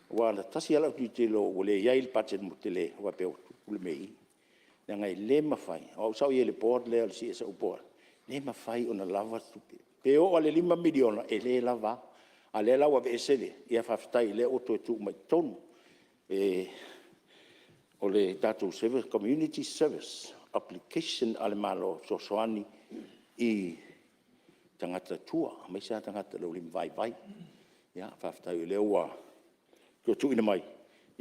Aua na tasi lava lau tilotilo ua leai le budget tele, ou faapea ua tupu le mea i i. Leaga e le mafai, o au sa ou i ai i le board lea o le CSO board, e le mafai ona lava se tupe. Pe oo lava i le $5 miliona, e le lava a. A o lea la ua aveese le… ia faafetai o lea ua toe tuu mai i totonu. O le tatou Community Service Application a le Malo e fesoasoani i tagata tua, aemaise lava tagata o le aulimavaivai. Faafetai o lea ua toe tuuina mai,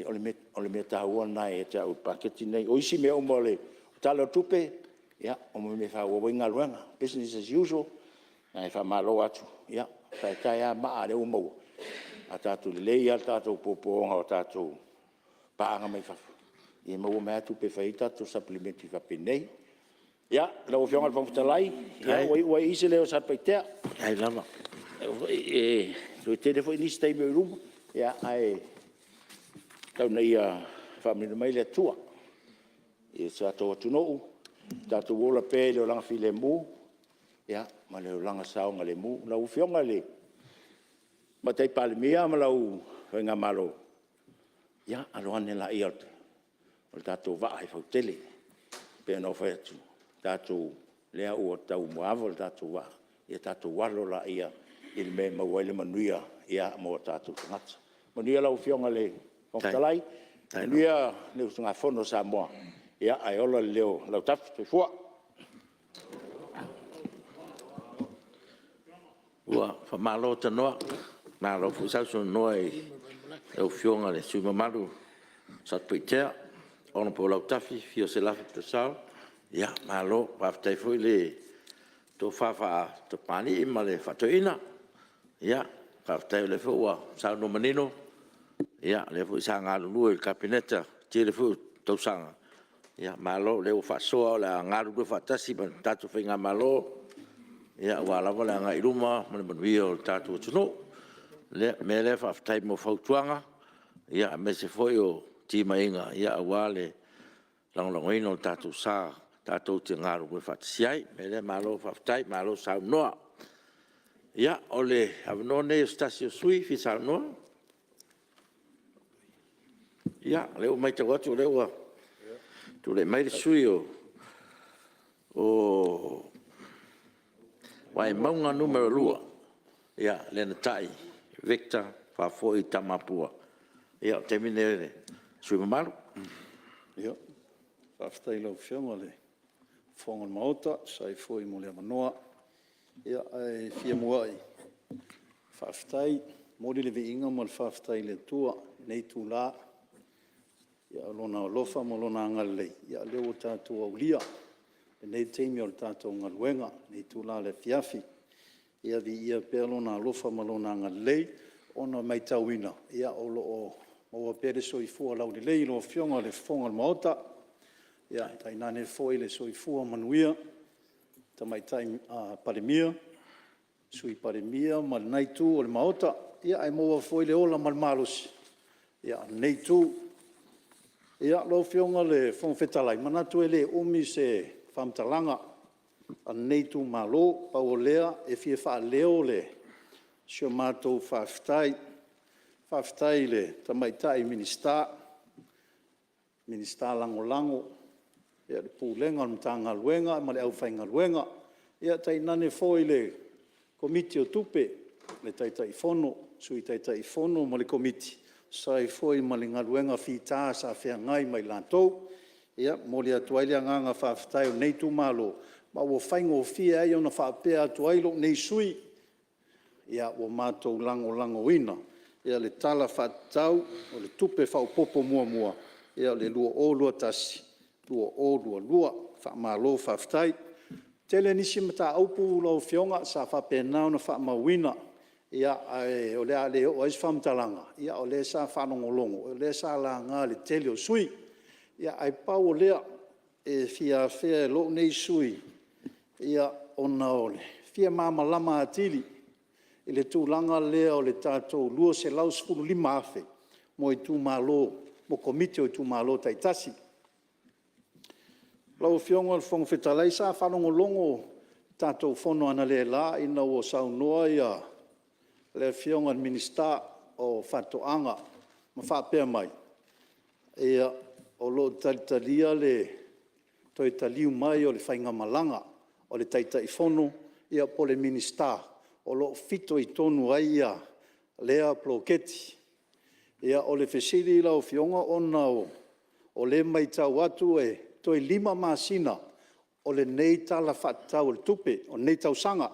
o le mea taua lena ia te au i le paketi lenei. O isi mea uma o le Tala o le Tupe, ia o mea e faaauau ai galuega, business as usual. Ae faamalo atu, e taetae lava maa o lea ua maua, ae lelei lava le tatou popooga o tatou paaga mai fafo, ia e maua mai lava tupe e fai ai tatou Supplementary faapenei. Ia, lau Afioga i le Fofoga Fetalai, ia ua iu ai i i se leo o Satupaitea. E toe tele foi nisi taimi o i luma, ae tau ina ia faamanuia mai le Atua i si o tatou atunuu, tatou ola pea i le olaga filemu ma le olaga saogalemu. Lau Afioga i le Tamaitai Palemia ma lau faigamalo, ia alo ane laia o le tatou vaa e fautele. E pei ona ou fai atu, o lea ua taumuaava le tatou vaa, ia tatou alo laia i le mea e maua ai le manuia mo o tatou tagata. Manuia lau Afioga i le Fofoga Fetalai, manuia le usugafono a Samoa, ae ola le leo o Lautafi. Soifua. Ua faamalo tanoa, malo foi sausaunoa i lau Afioga i le sui usufono mamalu mo Satupaitea, Hon Lautafi Fio Selafi Purcell. Malo faafetai foi le tofa faatamalii ma le faatoeaina. Faafetai o lea foi ua saunoa manino, o lea foi sa galulue i le Kapeneta i le tele foi o tausaga. Malo o lea ua faasoa o le a galulue faatasi ma le tatou faigamalo aua lava le agai i luma ma le manuia o le tatou atunuu. O le mea lea faafetai mo fautuaga, aemaise foi o timaiga aua le lagolagoina o le tatou sa tatou te galulue faatasi ai. O le mea lea, malo faafetai, malo saunoa. Ia, o le avanoa lenei o se tasi o sui usufono e fia saunoa. Ia, o lea ua matau atu o lea ua tulai mai le sui usufono mo Vaimauga 2, Lenatai Victor Faafoi Tamapua. Ia, o le taimi lenei le sui usufono mamalu. Faafetai i lau Afioga i le Fofoga o le Maota e tusa ai foi mo le avanoa. Ae fia muai faafetai, momoli le viiga ma le faafetai i le Atua i lenei itula, i Lona alofa ma Lona agalelei o lea ua tatou aulia lenei taimi o le tatou galuega i lenei itula o le afiafi. Ia viia pea Lona alofa ma Lona agalelei ona e matauina o lo o maua pea le soifua laulelei i lau Afioga i le Fofoga o le Maota, tainane foi le soifua manuia o le Tamaitai Palemia, Sui Palemia ma lena Itu o le Maota, ae maua foi le ola ma le malosi o lenei Itu. Lau Afioga i le Fofoga Fetalai, e manatu e le umi se faamatalaga a lenei itumalo. Pau o lea, e fia faaleo si a matou faafetai. Faafetai i le Tamaitai Minisita, Minisita Lagolago, le Pulega o le Matagaluega ma le aufaigaluega, ia tainane foi le Komiti o Tupe, le Taitaifono, Sui Taitaifono ma le Komiti, e tusa ai foi ma le galuega fita sa feagai ma i latou. E momoli atu ai le agaga faafetai o lenei itumalo, ma ua faigofie ai ona faapea atu ai lou nei sui usufono, ia, ua matou lagolagoina le Tala Faatatau o le Tupe Faaopoopo Muamua o le 2021/2022. Faamalo faafetai. E tele nisi mataupu lau Afioga sa faapena ona faamauina, ae o le a le oo i ai se faamatalaga, o lea sa faalogologo o lea sa laga e le tele o sui usufono. Ae pau o lea, e fia afea e lou nei sui usufono ona e fia malamalama atili i le tulaga lea o le tatou $215,000 mo itumalo, mo Komiti o itumalo taitasi. Lau Afioga i le Fofoga Fetalai, sa faalogologo i le tatou Fono analeila ina ua saunoa le Afioga i le Minisita o Faatoaga ma faapea mai, o lo o talitalia le toe taliu mai o le faigamalaga o le Taitaifono po o le Minisita o lo o fitoitonu ai lea poloketi. Ia, o le fesili lau Afioga ona o lea e matau atu toe 5 masina o lenei Tala Faatatau o le Tupe o lenei tausaga.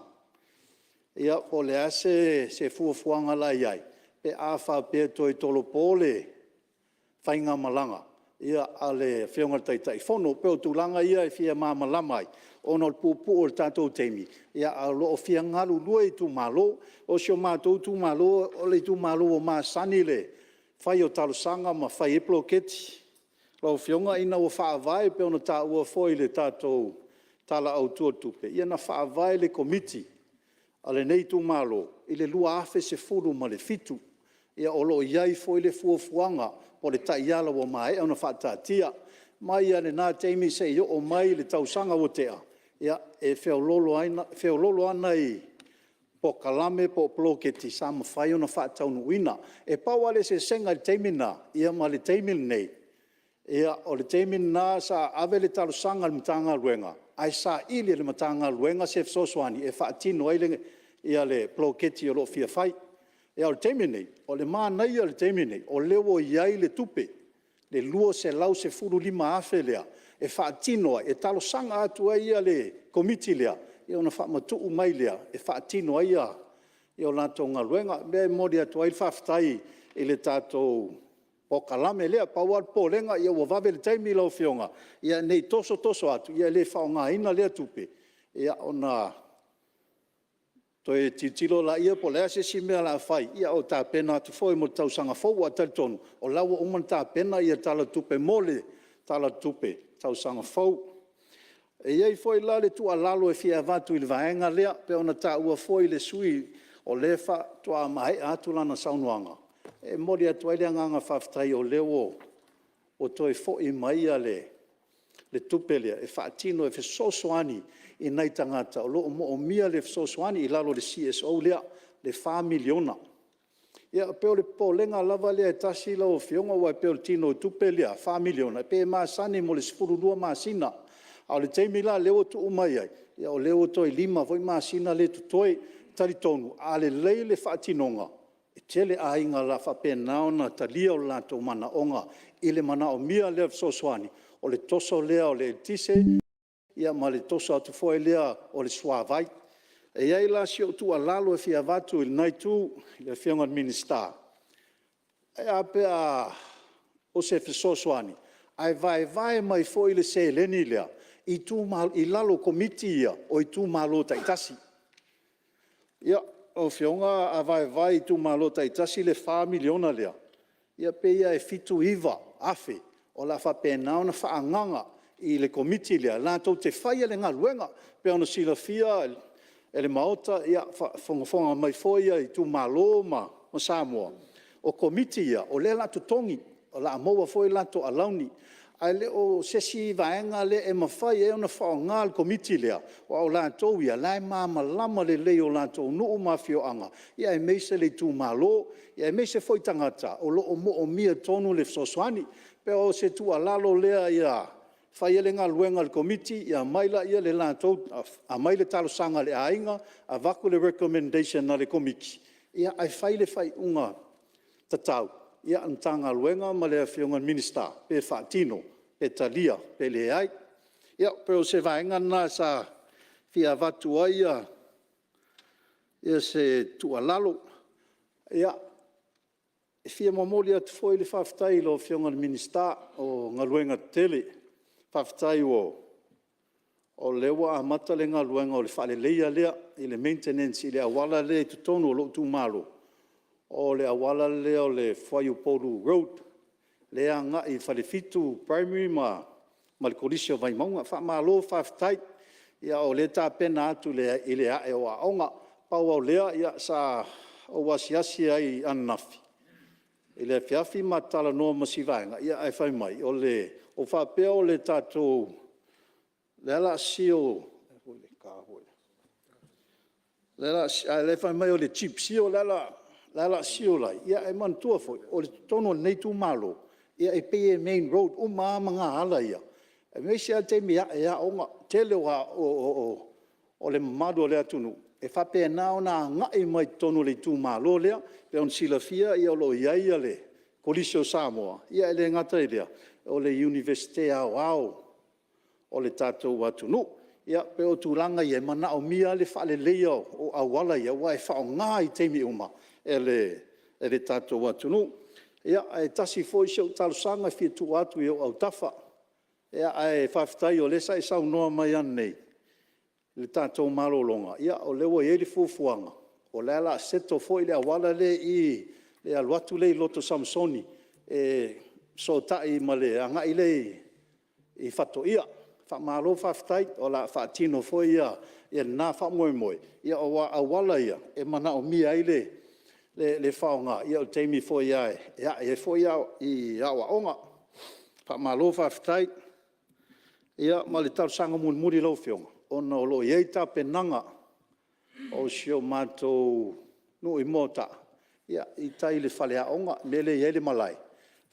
Ia po o le a se fuafuaga o le a i ai pe a faapea e toe tolopo le faigamalaga a le Afioga i le Taitaifono. E pei o tulaga ia e fia malamalama ai ona o le puupuu o le tatou taimi, ae o lo o fia galulue itumalo. O si o matou itumalo o le itumalo ua masani i le fai o talosaga ma fai ai poloketi. Lau Afioga ina ua faavae pei ona taua foi i le tatou Tala Autu o le Tupe, ia na faavae le Komiti a lenei itumalo i le 2017. Ia o lo o i ai foi le fuafuaga o le taiala ua maea ona faataatia. Mai lava i lena taimi seia oo mai i le tausaga ua tea, e feoloolo lava nai polokalame po o poloketi sa mafai ona faataunuuina. E pau lava le eseesega i le taimi lena ma le taimi lenei, o le taimi lena sa ave le talosaga i le Matagaluega, ae saili e le Matagaluega se fesoasoani e faatino ai le poloketi o lo o fia fai. A o le taimi lenei, o le manaia o le taimi lenei, o lea ua i ai le tupe, le $215,000 lea e faatino ai, e talosaga atu ai le Komiti lea ona faamatuu mai lea e faatino ai a latou galuega. O lea e momoli atu ai le faafetai i le tatou polokalame lea. Pau lava le popolega ua vave le taimi lau Afioga, ne i toso toso atu le faaaogaina lea tupe, ona toe tilotilo lea po o le a se isi mea o le a fai, a o tapena atu foi mo le tausaga fou. Aua e talitonu o la e ua uma ona tapena le Tala o le Tupe mo le Tala o le Tupe i le tausaga fou. E i ai foi la le tuualalo e fia avatu i le vaega lea, pei ona taua foi e le sui usufono o lea faatoa maea atu lana saunoaga, e momoli atu ai le agaga faafetai o lea ua toe foi mai le tupe lea e faatino e fesoasoani i nai tagata o lo o moomia le fesoasoani i lalo o le CSO lea, le $4 miliona. Ia pei o le popolega lava lea e tasi lau Afioga, aua pei o le tino o le tupe lea $4 miliona, e pei e masani mo le 12 masina, a o le taimi la lea ua tuu mai ai, o lea ua toe 5 foi masina lea e totoe. E talitonu, a lelei le faatinoga, e tele aiga o le a faapena ona talia o latou manaoga i le manaomia lea o le fesoasoani, o le toso lea o le eletise ma le toso atu foi lea o le suavai. E i ai la si au tuualalo e fia avatu i lena Itu i le Afioga i le Minisita, e a pe a… o se fesoasoani ae vaevae mai foi le seleni lea i lalo o Komiti ia o itumalo taitasi. Ia, lau Afioga a vaevae i itumalo taitasi le $4 miliona lea, ia pei lava e $79,000 o le a faapena ona faaagaaga i le Komiti lea latou te faia le galuega. E pei ona silafia e le Maota, faafogafoga mai foi itumalo ma Samoa, o Komiti ia o lea o le a totogi, o le a maua foi latou alauni, ae le o se isi vaega lea e mafai ai ona faaaoga le Komiti lea, aua o latou ia o la e malamalama lelei i o latou nuu ma afioaga, aemaise le itumalo, aemaise foi tagata o lo o moomia tonu le fesoasoani. E pei o se tuualalo lea ia fai le galuega a le Komiti aumai le talosaga a le aiga, avatu le recommendation a le Komiti, ae fai le faaiuga tatau a le Matagaluega ma le Afioga i le Minisita pe faatino, pe talia pe leai. Ia pei o se vaega lena sa fia avatu ai se tuualalo. Ia, e fia momoli atu foi le faafetai i lau Afioga i le Minisita o Galuega Tetele, faafetai o lea ua amata le galuega o le faaleleia lea i le maintenance i le auala lea i totonu o lou itumalo, o le auala lea o le Fuaiupolu Road, lea e agai i le Falefitu Primary ma le Kolisi o Vaimauga. Faamalo faafetai. O lea e tapena atu i le ae o aoga. Pau lava o lea sa ou asiasi ai ananafi i le afiafi ma talanoa ma si vaega, ae fai mai, ua faapea o le tatou, lea o le a seal, a o lea e fai mai o le cheap seal lea o le a seal ai, ae manatua foi, o totonu o lenei itumalo, e pei e main road uma lava magaala ia, aemaise lava le taimi e ae ai aoga. O le tele o le mamalu o le atunuu e faapena ona agai mai totonu o le itumalo lea. E pei ona silafia o lo o i ai le Kolisi o Samoa, ae le gata i lea, o le Iunivesite Aoao o le tatou atunuu. Ia pei o tulaga ia, e manaomia lava le faaleleia o auala ia, aua e faaaoga i taimi uma e le tatou atunuu. Ia, ae tasi foi si au talosaga e fia tuu atu i ou autafa, ae faafetai o lea sa e saunoa mai ananei i le tatou malologa, o lea ua i ai le fuafuaga, o lea o le a settle foi le auala lea i i le alu atu lea i le Loto Samasoni e fesootai ma le agai lea i Faatoia. Faamalo faafetai o le a faatino foi lena faamoemoe, aua o auala ia e manaomia ai le faaaoga, o le taimi foi lava e ae ai aoaoga. Faamalo faafetai. Ia ma le talosaga mulimuli i lau Afioga, ona o lo o i ai tapenaga a si o matou nuu i Moataa i tai i le faleaoga i le mea lea e i ai le malae, e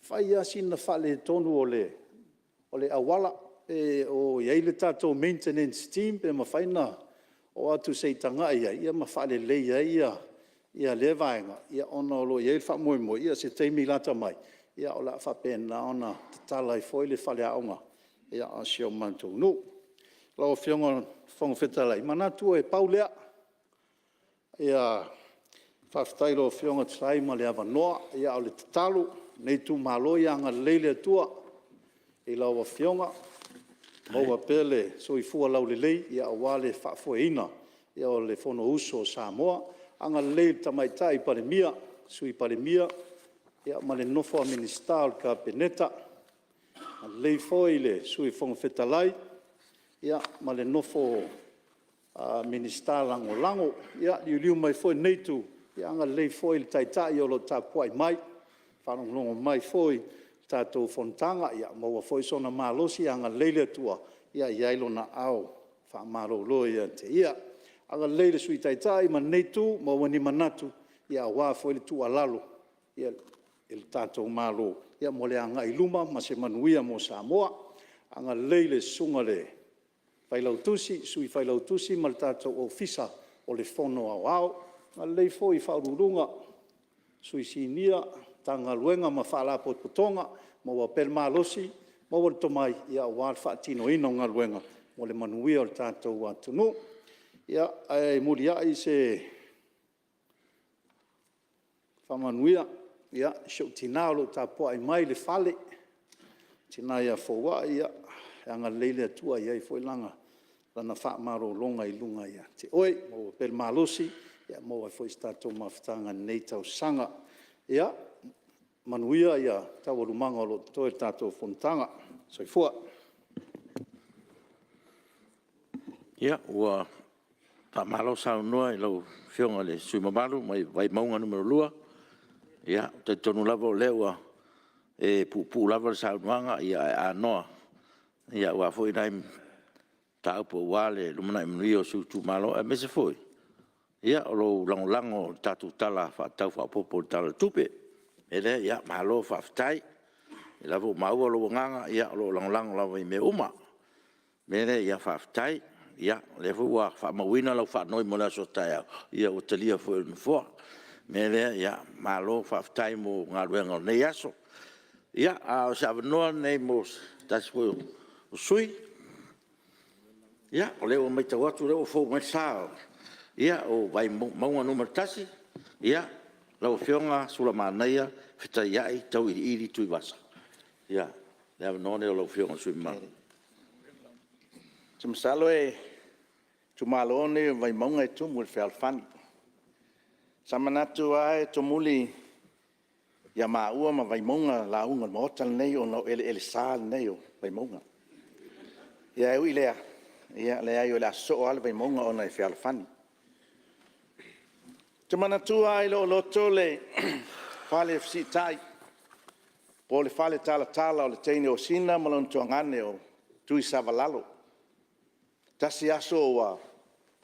fai lava sina faaletonu o le auala. Pe o i ai le tatou maintenance team pe mafai ona oo atu se i tagai i ai ma faalelei ai lea vaega, ona o lo o i ai le faamoemoe, o se taimi lata mai o le a faapena ona tatala ai foi le faleaoga o si o matou nuu. Lau Afioga i le Fofoga Fetalai, e manatu e pau lea. Faafetai i lau Afioga e tusa ai ma le avanoa. A o le tatalo a lenei itumalo, ia agalelei le Atua i lau Afioga, maua pea le soifua laulelei aua le faafoeina o le Fonousu a Samoa. Agalelei i le Tamaitai Palemia, Sui Palemia ma le nofo a Minisita o le Kapeneta, agalelei foi i le Sui Fofoga Fetalai ma le nofo a Minisita Lagolago. Ia liliu mai foi i lenei Itu, agalelei foi i le Taitai o lo o tapuai mai, faalogologo mai foi i le tatou fonotaga, ia maua foi sona malosi, agalelei le Atua ia i ai lona aao faamalolo ia te ia. Agalelei i le Sui Taitai ma lenei Itu, maua ni manatu aua foi le tuualalo i le tatou Malo mo le agai i luma ma se manuia mo Samoa. Agalelei i le Susuga i le Failautusi, Sui Failautusi ma le tatou Ofisa o le Fono Aoao. Agalelei foi i Ofisa Sili o Pulega, Sui Sinia o Matagaluega ma Faalapotopotoga, maua pea le malosi, maua le tomai aua le faatinoina o galuega mo le manuia o le tatou atunuu. Ia, ae muliai se faamanuia i si ou tina o lo o tapuai mai i le fale, le tina ia Fouai, ia agalelei le Atua ia i ai foi Lana faamalologa i luga ia te oe, maua pea le malosi Maua ai foi se tatou mafutaga i lenei tausaga. Ia manuia taualumaga o lo o totoe o le tatou Fonotaga. Soifua. Ia, ua faamalo saunoa i lau Afioga i le sui usufono mamalu mai Vaimauga 2. E talitonu lava o lea ua e puupuu lava le saunoaga ae anoa aua foi nai mataupu aua le lumanai manuia o si ou itumalo, aemaise foi o lou lagolago i le tatou Tala Faatatau Faaopoopo o le Tupe. O le mea lea, malo faafetai. O lea lava ua maua lou agaga o lo o lagolago lava i mea uma. O le mea lea, faafetai. O lea foi ua faamauina lau faanoi mo le aso a taeao, ua talia foi e le Nofoa. O le mea lea, malo faafetai mo galuega o lenei aso. Ia, a o se avanoa lenei mo se tasi foi o sui usufono. Ia, o lea ua matau atu o lea ua fou mai le sa o Vaimauga 1, lau Afioga Sulamanaia, Fetaiai Tauiliili Tuivasa. Ia, le avanoa lenei o lau Afioga i le sui usufono mamalu. Ou te masalo o le itumalo lenei o Vaimauga e tumu i le fealofani. Sa manatu lava e tomuli ia maua ma Vaimauga lauga o le Maota lenei ona o eleele sa nei o Vaimauga. Ae ui i lea, leai o le a sosoo lava le Vaimauga ona e fealofani. Ou te manatua lava i lou loto le falefesiitai po o le faletalatala o le teine o Sina ma lona tuagane o Tuisavalalo. E tasi aso ua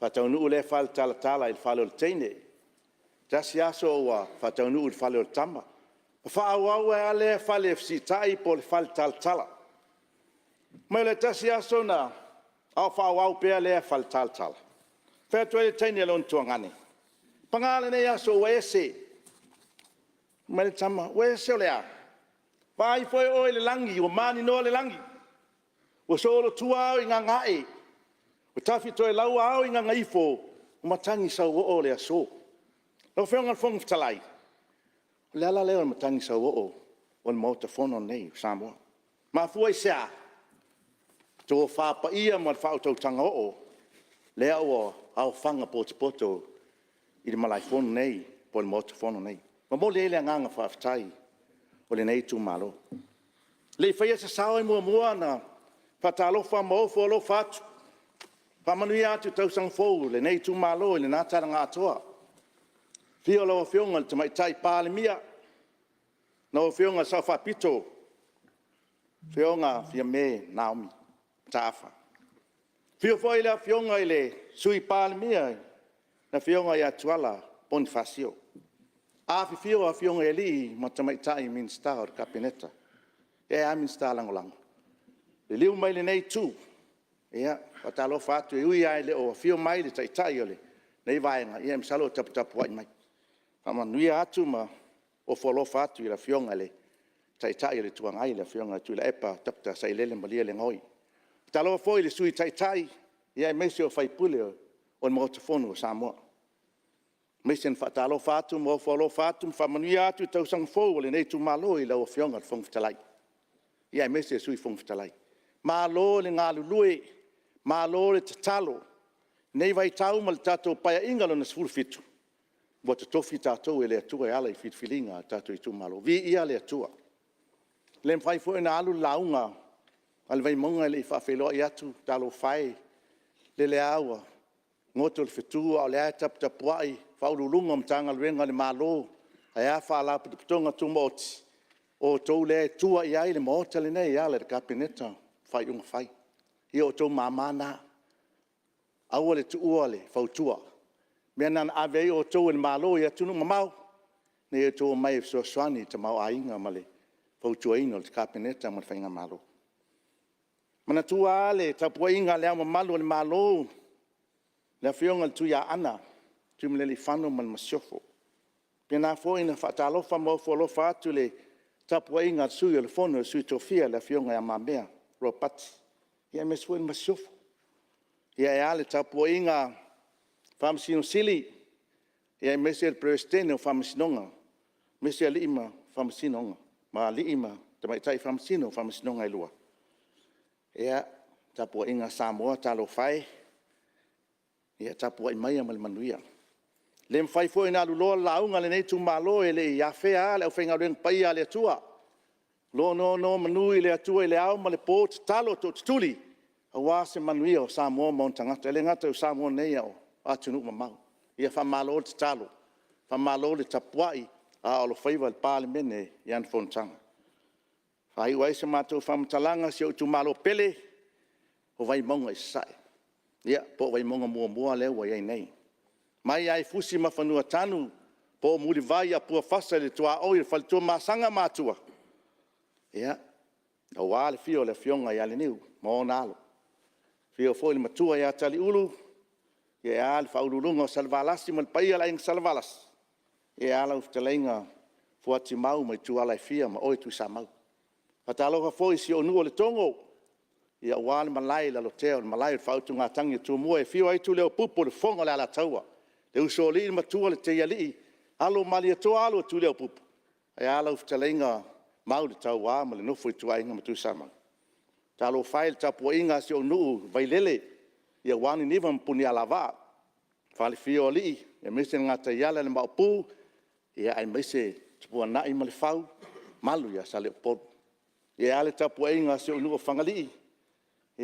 faataunuu lea faletalatala i le fale o le teine, tasi aso ua faataunuu i le fale o le tama. E faaauau ai lava lea falefesiitai po o le faletalatala. Fai mai o le tasi aso a o faaauau pea lea faletalatala, fai atu ai le teine i lona tuagane, paga lenei aso ua ese. Fai mai le tama, ua ese o le a? Vaai foi oe i le lagi ua maninoa le lagi, ua solotua ao i gagaae, ua tafitoelaua ao i gagaifo ua matagi sauoo le aso. Lau Afioga i le Fofoga Fetalai, o le ala lea o le matagi sauoo o le Maota Fono lenei o Samoa. E mafua i se a? Tofa paia ma le faautautaga oo lea ua aofaga potopoto i le malaefono nei po o le Maota Fono nei. E momoli ai le agaga faafetai o lenei itumalo. A o le i faia se sao e muamua ona faatalofa ma ofo alofa atu, faamanuia atu le tausaga fou i lenei itumalo i lena tala na atoa. I le afio o lau Afioga i le Tamaitai Palemia, lau Afioga i le Sao Faapito, Afioga Fiame Naomi Mataafa. Afio foi le Afioga i le Sui Palemia, le Afioga ia Tuala Ponifasio. Afifio Afioga i alii ma tamaitai Minisita o le Kapeneta, ae a Minisita Lagolago. Liliu mai i lenei Itu, e faatalofa atu, e ui lava ina le o afio mai le Taitai o lenei Vaega, ae masalo o taputapuai mai. Faamanuia atu ma ofo alofa atu i le Afioga i le Taitai o le Itu Agai, le Afioga Tuilaepa Dr. Sailele Malielegaoi. E faatalofa foi i le Sui Taitai aemaise o sui usufono o le Maota Fono o Samoa. Aemaise e faatalofa atu ma ofo alofa atu ma faamanuia atu le tausaga fou a lenei itumalo i lau Afioga i le Fofoga Fetalai, aemaise le Sui Fofoga Fetalai. Malo le galulue, malo le tatalo. I lenei vaitau ma le tatou Paeaiga Lona XVII, ua totofi tatou e le Atua e ala i filifiliga a o tatou itumalo. Viia le Atua. E le mafai foi ona alu le lauga a le Vaimauga e le i faafeiloai atu, talofa e, lele lava ua goto le fetu a o lea lava e taputapuai Ofisa Sili o Pulega o Matagaluega a le Malo, ae a Faalapotopotoga Tumaoti? O outou lea e tua i ai le Maota lenei e ala i le Kapeneta ma faaiuga fai. Ia o outou mama na. Aua le tuua le fautua. O le mea lena na ave ai outou e le Malo i atunuu mamao, ina ia outou omai e fesoasoani i le tamaoaiga ma le fautuaina o le Kapeneta ma le faigamalo. Manatua lava le tapuaiga a Le Ao Mamalu o le Malo, le Afioga i le Tuiaana Tuimalealiifano ma le Masiofo. E faapena foi ona faatalofa ma ofo alofa atu i le tapuaiga a le Sui o le Fono a Sui Tofia, le Afioga ia Le Mamea Ropati aemaise foi le Masiofo. Ae a le tapuaiga a le Faamasino Sili aemaise le Peresetene o Faamasinoga, aemaise alii ma tamaitai Faamasino o Faamasinoga e lua. Ia, le tapuaiga a Samoa, talofa e, ia tapuai maia ma le manuia. le mafai foi ona aluloa le lauga a lenei itumalo e le i afea lava le aufaigaluega paia a le Atua o lo o nonomanu i le Atua i le ao ma le po, tatalo tootutuli aua se manuia o Samoa ma ona tagata. E le gata i Samoa nei a o atunuu mamao. Ia faamalo tatalo, faamalo le tapuai a o alofaiva le Palemene i ana fonotaga. E faaiu ai sa matou faamatalaga si ou itumalo pele o Vaimauga Sasae, ia po o Vaimauga 1 lea ua i ai nei. Mai lava i Fusi ma Fanuatanu po o Mulivai o Puafasa i le tuaoi o le faletua o Tuamasaga ma Atua, ia, aua le afio o le Afioga ia Leniu ma ona Alo, afio foi le Matua ia Taliulu, ae a le faauluuluga o Salevalasi ma le paia o le Aiga Salevalasi, ae a lau Fetalaiga Fuatimau ma ituala e fia ma oe Tuisamau. E faatalofa foi i si ou nuu o Letogo aua le malae i Lalotea o le malae o le faautugatagi a Tumua e afio ai Tuliaupupu o le Fofoga o le Alataua, le Usoalii matua le Teialii, alo o Malietoa, alo o Tuliaupupu, ae a lau fetalaiga Mauletaua ma le nofo a ituaiga ma Tuisamau. Talofa e i le tapuaiga a si ou nuu o Vailele aua Niniva ma Punialavaa, le falefia o alii aemaise le gataiala le Maopu aemaise Tupuanai ma Lefau ma le mamalu ia Saleupolu. Ae a le tapuaiga a si ou nuu o Fagalii,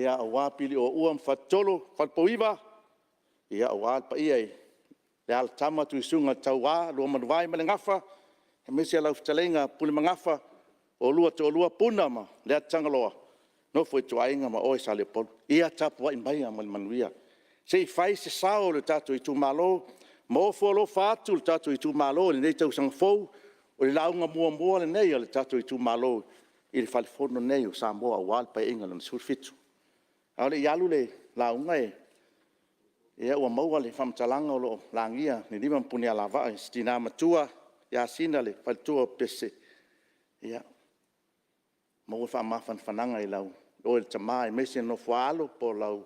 aua Pilioua ma Faletolo, Falepouiva aua le paia i alaalatama Tuisuga Taua Luamanuvae ma le Gafa, aemaise lau fetalaiga Pulemagafa, o oulua e toalua Puna ma Leatutagaloa, nofo ituaiga ma oe Saleupolu. Ia tapuai maia ma le manuia se i fai se sao o le tatou itumalo ma ofo alofa atu le tatou itumalo i lenei tausaga fou. O le lauga muamua lenei a le tatou itumalo i le Falefono lenei o Samoa aua le Paeaiga Lona XVII. A o le i alu le lauga, ua maua le faamatalaga o lo o lagia Niniva ma Punialavaa i si tina matua ia Sina le faletua o Pese, ia maua le faamafanafanaga ia te oe le tama aemaise le nofo a alo po o lau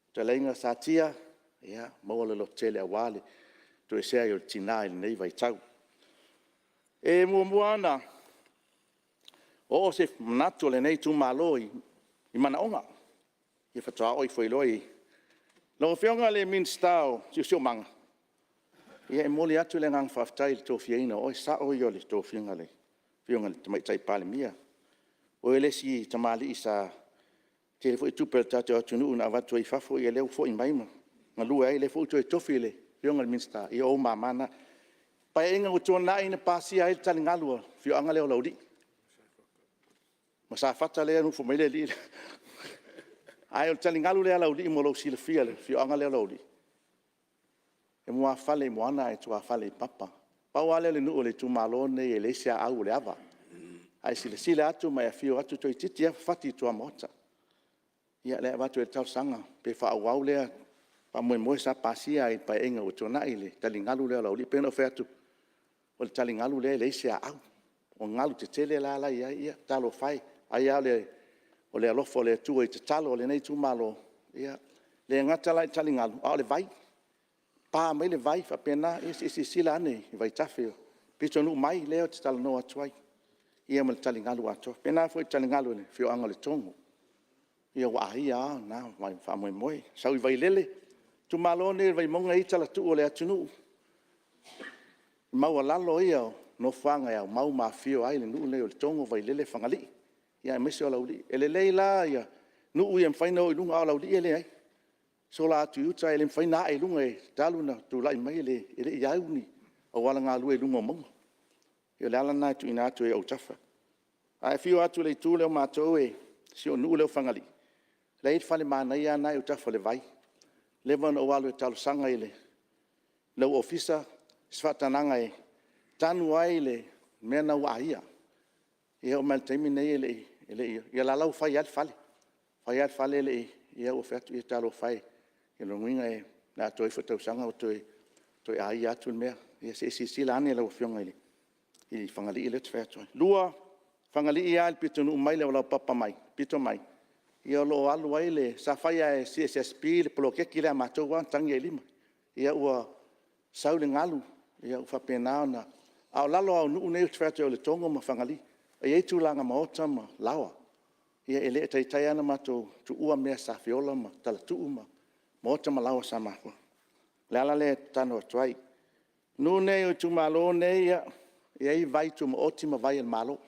fetalaiga Satia, ia maua le lototele aua le toesea o le tina i lenei vaitau. E muamua lava ona oo se manatu o lenei itumalo i manaoga, ia faatoa oo ifo ai loa i... Lau Afioga i le Minisita o le Siosiomaga, ia e momoli atu le agaga faafetai i le tofiaina o oe. O le sao ia o le tofiga a le Afioga i le Tamaitai Palemia. O oe le isi tamalii sa tele foi tupe a le tatou atunuu na avatu ai i fafo, o lea ua foi mai ma galue ai, o lea foi ua toe tofi i le Afioga i le Minisita, ia o ou mama na. O le Paeaiga ua tuanai na pasia ai le taligalu o le afioaga lea o Laulii, ma Safata lea e nofo mai ai le alii lea. Ae o le taligalu lea a Laulii mo lou silafia i le afioaga lea o Laulii, e muafale i moana ae tuafale i papa. Pau lava lea o le nuu o le itumalo lenei e leai se aau o le ava. A e silasila atu ma e afio atu, toeitiiti lava fafati i tuamaota. Ia o lea e avatu ai le talosaga pe faaauau lea faamoemoe sa pasia ai i le Paeaiga ua tuanai le taligalu lea o Laulii. E pei ona ou fai atu, o le taligalu lea e leai se aau, o galu tetele la e i ai, ia talofa e, ai lava o le alofa o le Atua i tatalo a lenei itumalo. E le gata la i taligalu, a o le vai. E pa mai le vai, e faapena, ia se i silasila ane i vaitafe o le pitonuu mai lea ou te talanoa atu ai, ia ma le taligalu atoa. E faapena foi i le taligalu o le afioaga o Letogo, ia ua aia lava lena faamoemoe. Sau i Vailele, o le itumalo lenei o Vaimauga e i ai talatuu o le atunuu, o le maualalo ia o nofoaga e aumau ma afifio ai le nuu lenei o Letogo, Vailele, Fagalii, aemaise o Laulii. E lelei la nuu ia e mafai ona o i luga, a o Laulii e leai. E sola atu i uta e le mafai ona ae i luga talu ona tulai mai e le i au ni auala galue i luga o mauga. Ia o le ala lena e tuuina atu ai i ou autafa. A e afio atu i le itu lea o matou si ou nuu lea o Fagalii, la e i ai le fale manaia lava lena e i autafa o le vai. Ua leva ona ou alu e talosaga i lou ofisa se faatagaga e tanu ai le mea lena ua aia. Ia e oo mai lava i le taimi lenei e le i… ia la ua fai lava le fale, fai lava le fale e le i… ia ou fai atu, ia talofa e, o lona uiga o le a toe aso foi le tausaga o toe aia atu le mea. Ia se i silasila ane lau Afioga i Fagalii lea ou te fai atu ai. Lua, o Fagalii lava i le pitonuu mai i le auala laupapa pito mai, o lo o alu ai le… sa fai lava e le CSSP le poloketi lea a matou lava na tagi lava i lima. Ia ua sau le galu ua faapena ona… A o lalo lava o nuu nei ou te fai atu ai o Letogo ma Fagalii, e i ai tulaga maota ma laoa. Ia e le i taitai lava ona matou tuua mea sa feola ma talatuu ma maota ma laoa sa matou. O le ala lea e tatalo atu ai. nuu nei o itumalo nei, e i ai vai tumaoti ma vai a le Malo.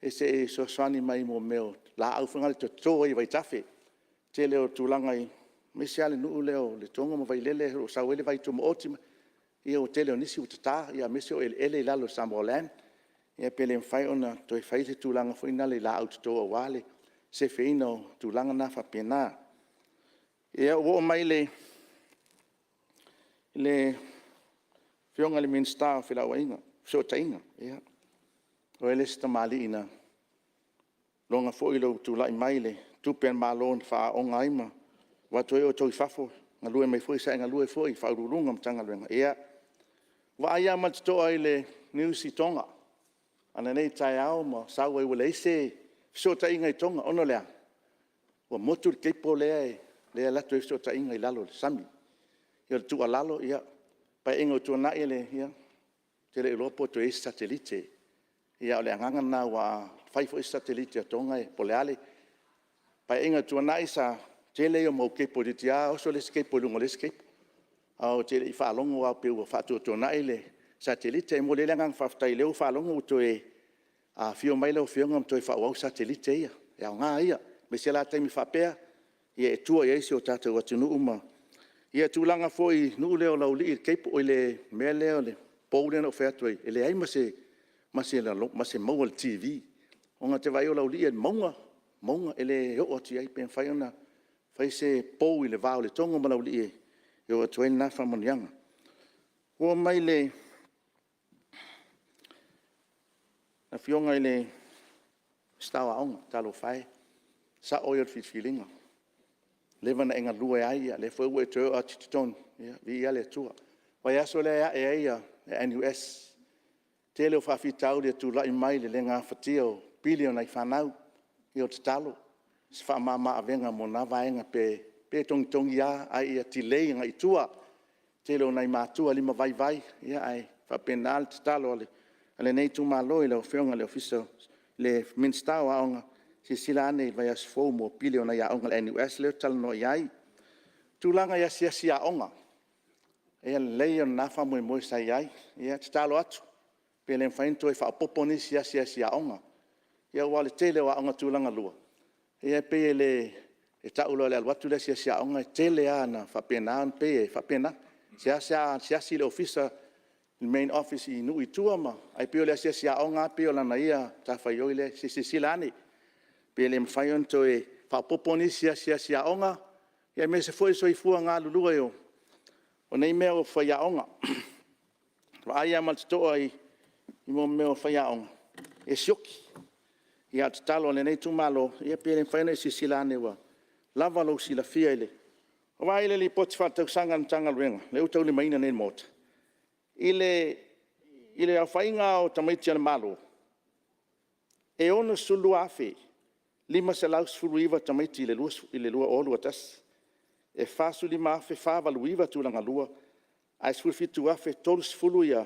Se i e fesoasoani mai i mea o laau e toto ai vaitafe. O le tele o tulaga aemaise lava le nuu lea o Letogo ma Vailele o lo o sau ai le vai tumaoti. Ia o le tele o nisi ua tata, aemaise o eleele i lalo o le Samoa Land. Ia pe le mafai ona toe fai se tulaga foi lea i laau toto aua le sefeina o tulaga na faapena. Ia ua oo mai i le Afioga i le Minisita o Fesootaiga, ia, o oe le isi tamalii na iloga foi lou tulai mai i le tupe a le Malo na faaaooga ai ma avatu ai outou i fafo, sa e galue foi i le Ofisa Sili o Pulega o Matagaluega. Ia, e vaai lava ma le totoa i le news i Toga ananei i le taeao ma sau ai ua leai se fesootaiga i Toga, ona o le a? Ua motu le cable lea e alu atu ai fesootaiga i lalo o le sami. Ia o le tuualalo, o le Paeaiga ua tuanai, ou te le iloa po o toe i ai se satellite, a o le agaga lena aua afai foi o se satellite a Toga po o le a le… Paeaiga ua tuanai sa tele ia o mau cable toeitiiti lava oso le isi cable i luga o le isi cable, ae ou te le i faalogo lava pei ua faatuatuanai le satellite. E momoli ai le agaga faafetai o lea ua ou faalogo ua toe afio mai lau Afioga ma toe faaauau satellite ia, e aoga ia, aemaise la taimi faapea e tua i ai si o tatou atunuu ma… Ia, le tulaga foi i le nuu lea o Laulii i le mea lea o le pou lea na ou fai atu ai, e leai ma se maua i le TV. Ona ou te vaai o Laulii e mauga, e le oo atu i ai, pe mafai ona fai se pou i le va o Letogo ma Laulii e oo atu ai lena faamanuiaga. Ua ou oo mai i le Afioga i le Minisita o Aoga, talofa e, o le sao ia o le filifiliga. Ua leva ona e galue ai, o lea foi ua e toe oo atu i totonu, ia viia le Atua. O le vaiaso lea e ae ai le NUS, tele o faafitauli e tulai mai i le le gafatia o pili o nai fanau. Ia o le tatalo, se faamama avega mo lena vaega, pe togitogi lava ae ia delay agai i tua. Tele o nai matua limavaivai, ae faapena le tatalo a lenei itumalo i lau Afioga i le Minisita o Aoga, silasila ane i le vaiaso fou mo pili o nai aoga a le NUS lea ou te talanoa i ai. O tulaga i asiasi aoga, o le lelei ia o lena faamoemoe sa i ai. Ia e tatalo atu pe le mafai ona toe faaopoopo nisi asiasi aoga, aua o le tele o aoga tulagalua, e pei e tau loa o le alu atu le asiasi aoga, e tele lava ina faapena, e pei e faapena. E seasea asiasi le ofisa i le main office i nuu i tua, ae pei o le asiasi aoga lava pei o lana ia matafaioi lea. Se i silasila ane pe le mafai ona toe faaopoopo nisi asiasi aoga, aemaise foi o le soifua galulue o nei mea o faiaoga. E vaai lava ma le totoa i mea o faiaoga e sioki. A o le tatalo a lenei itumalo, pe le mafai ona e silasila ane ua lava lou silafia i le… Ua ou vaai i le Lipoti Faaletausaga a le Matagaluega lea ua taulimaina nei e le Maota, i le aofaiga lava o tamaiti a le Malo, e 62,519 tamaiti i le 2021, e 45,489 tulagalua, ae 17,030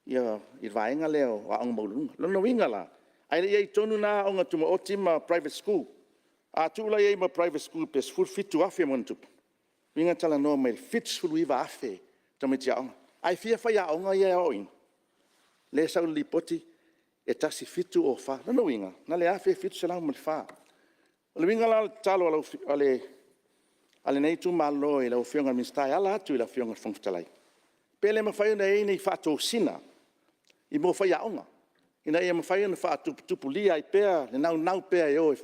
le vaega lea o aoga maualuluga. O lona uiga la, ae le i i ai i totonu la aoga tumaoti ma private school. A tuu la i ai ma private school pe 17,000+, lona uiga e talanoa mai i le 79,000 tamaiti aoga. Ae fia faiaoga ia e aoaoina? Lea e sau i le lipoti e 1,704. O lona uiga, na o le 1,704. O le uiga la o le tatalo a lenei itumalo i lau Afioga i le Minisita e ala atu i lau Afioga i le Fofoga Fetalai, pe le mafai ona i ai ni faatosina i mea o faiaoga, ina ia mafai ona faatuputupulia ai pea le naunau pea e o e…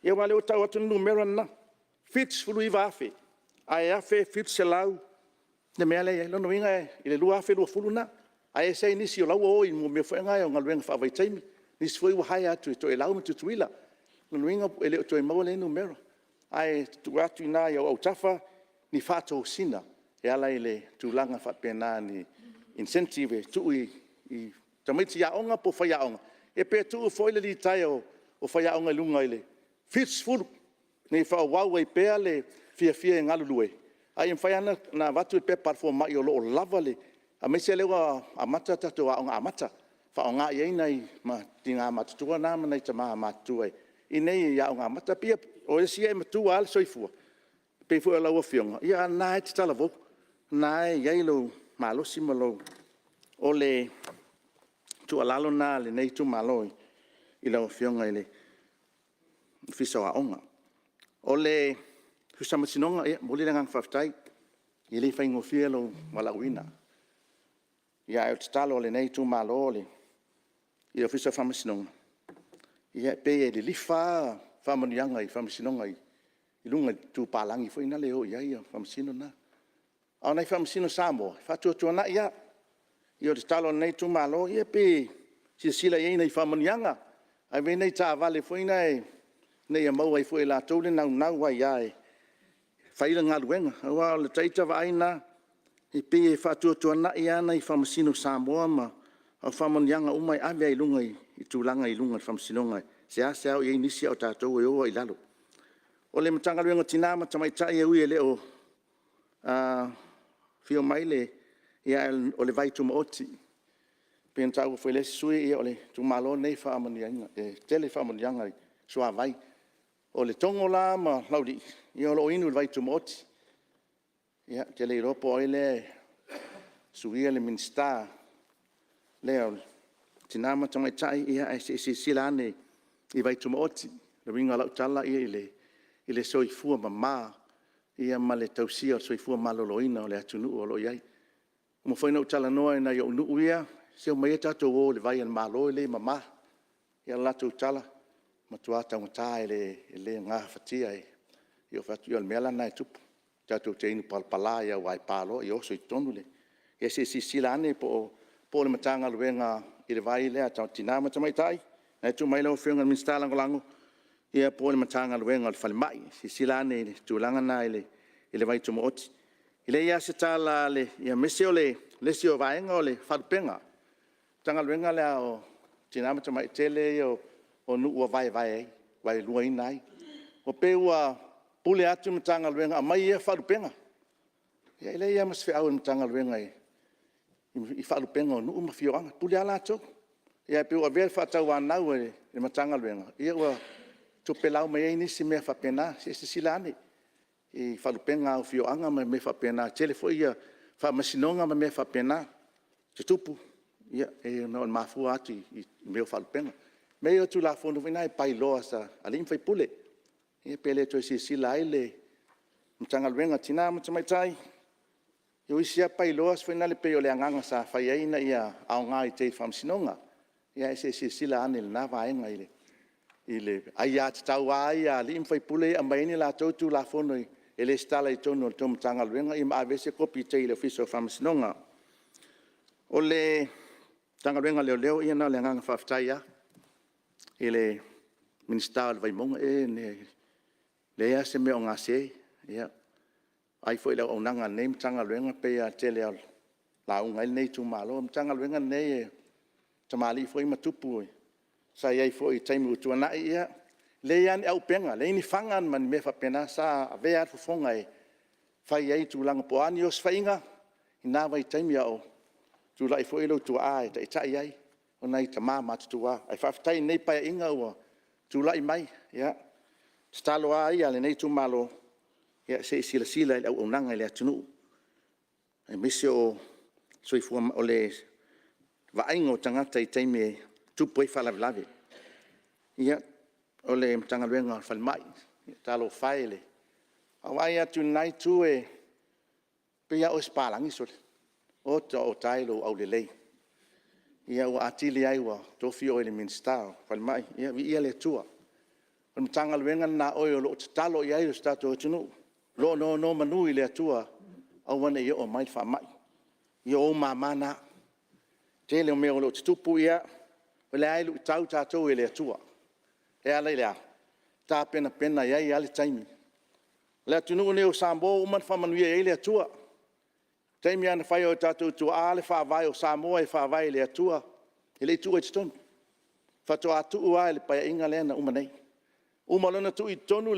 Ia aua o lea ua tau atu le numera lena, 79,000 ae 1,700 le mea lea e i ai. Lona uiga i le 2020 lena, ae ese ai nisi o la e ua o i mea foi na o galuega faavaitaimi, nisi foi ua hire atu e Toelau ma Tutuila. O lona uiga e le o toe maua lea numera. Ae tuu atu i ina i ou autafa ni faatosina e ala i le tulaga faapena i incentive e tuu i tamaiti aoga po o faiaoga, ia pe tuu foi le litaea o faiaoga i luga i le 70 ina ia faaauau ai pea le fiafia e galulue, ae ia mafai lava ona avatu le pepa a le fomai o lo o lava le… aemaise o lea ua amata tatou aoga amata, e faaaoga i ai nai tina matutua na ma nai tama matutua i inei i aoga amata. E pei o isi e matua lava le soifua, e pei foi o lau Afioga, a o lena lava e te talavou, o lena e i ai lou malosi ma lou O le tuualalo lena a lenei itumalo i lau Afioga i le Ofias o Aoga. O le Ofisa o Faamasinoga, e momoli le agaga faafetai, e le faigofie lou valaauina. Ae o le tatalo a lenei itumalo i le Ofisa o Faamasinoga, e pei e lilifa lava faamanuiaga i faamasinoga i luga i le itu palagi foi lea e o i ai faamasino na. A o nai faamasino Samoa, e faatuatuanai lava. Ia o le tatalo a lenei itumalo, ia pe silasila i ai i nai faamanuiaga, ave i ai nai taavale foi na ina ia maua ai foi e latou le naunau ai lava e fai le galuega. Aua o lata ita vaai lena, e pei e faatuatuanai lava nai faamasino Samoa a o faamanuiaga uma e ave lava i luga i tulaga i luga i le Faamasinoga. E seasea o i ai nisi a o tatou e o lava i lalo. O le Matagaluega o Tina ma Tamaitai e ui e le o afio mai le… ae o le vai tumaoti. E pei ona taua foi e le isi sui usufono, o le itumalo lenei e tele faamanuiaga i le suavai. O Letogo la ma Laulii o lo o inu i le vai tumaoti. Ia ou te le iloa po o ai lea e suia le Minisita lea o Tina ma Tamaitai, ae se i silasila ane i vai tumaoti. O le uiga o lau tala i le soifua mama ma le tausia o le soifua maloloina o le atunuu o lo o i ai. Ua uma foi ona ou talanoa i nai ou nuu ia, se omaia tatou o i le vai a le Malo lea e mama. Ia o le latou tala, e matua taugata e le gafatia e… Ou fai atu, ia o le mea la lena e tupu, tatou te inu palapala ai lava aua e pa loa oso i totonu le… Ia se i silasila ane po o le Matagaluega i le vai lea a Tina ma Tamaitai lena e tuu mai lau Afioga i le Minisita Lagolago, ia po o le Matagaluega o le Falemai. Silasila ane i le tulaga lena i le vai tumaoti. E leai lava se tala a le… aemaise o le isi vaega o le faalupega. O le Matagaluega lea o Tina ma Tamaitai, o le tele ia o nuu ua vaeluaina ai. E pei ua pule atu le Matagaluega, aumai ia faalupega. Ia e leai lava ma se feau a le Matagaluega i faalupega o nuu ma afioaga, e pule lava latou. Ae pei ua avea le faatauanau a le Matagaluega ua topelau mai ai nisi mea faapena. Se i silasila ane i faalupega o afioaga ma mea faapena, e tele foi faamasinoga ma mea faapena e tutupu, e mafua atu i mea o faalupega. O mea ia o Tulafono foi nei by-laws a alii ma faipule, ia pe le toe silasila ai le Matagaluega o Tina ma Tamaitai. O isi lava by-laws e pei o le agaga sa fai ai ina ia aoga i tai i le faamasinoga. Ae se i silasila ane i lena vaega i le aiatatau lava ia a alii ma faipule ia e aumai ai ni latou Tulafono e resitala i totonu o le tou Matagaluega ma ave ai se kopi i tai i le Ofisa o Faamasinoga. O le Matagaluega o Leoleo, ia na o le agaga faafetai lava i le Minisita o le Vaimauga, e leai lava se mea o gase. Ia vaai foi i le auaunaga a lenei Matagaluega, e pei lava o le tele lava o lauga ai lenei itumalo. O le Matagaluega lenei o tamalii foi ma tupu sa i ai foi i taimi ua tuanai, ia, e leai lava ni auupega, leai ni fana ma ni mea faapena, sa avea lava le fofoga e fai ai tulaga, po o a ni osofaiga i na vaitaimi a o tulai foi lou tuaa e taitai ai, o nai tama matutua. Ae faafetai i lenei Paeaiga ua tulai mai, ia, o le tatalo lava ia a lenei itumalo, ia se i silasila i le auaunaga i le atunuu, aemaise o le vaaiga o tagata i taimi e tutupu ai faalavelave. Ia, o le Matagaluega o le Falemai, talofa e, a ou vaai atu i lena itu e pei lava oe o se papalagi sole. Oka oka e lou aulelei. Ua atili ai ua tofi oe i le Minisita o le Falemai, ia viia le Atua. O le Matagaluega lena a oe o lo o tatalo i ai si o tatou atunuu, o lo o nonomanu i le Atua aua ne i oo mai le faamai. Ia o ou mama na. O le tele o mea o lo o tutupu, ia, o lea lava e luitau tatou e le Atua. E ala i le a? E tapenapena e i ai lava le taimi. O le atunuu lenei o Samoa ua uma ona faamanuia i ai le Atua. O le taimi lava na fai ai e o tatou tuaa le Faavae o Samoa e Faavae i le Atua, e le i tuua i totonu, faatoa tuu lava i le Paeaiga lea na uma nei. Uma loa ona tuu i totonu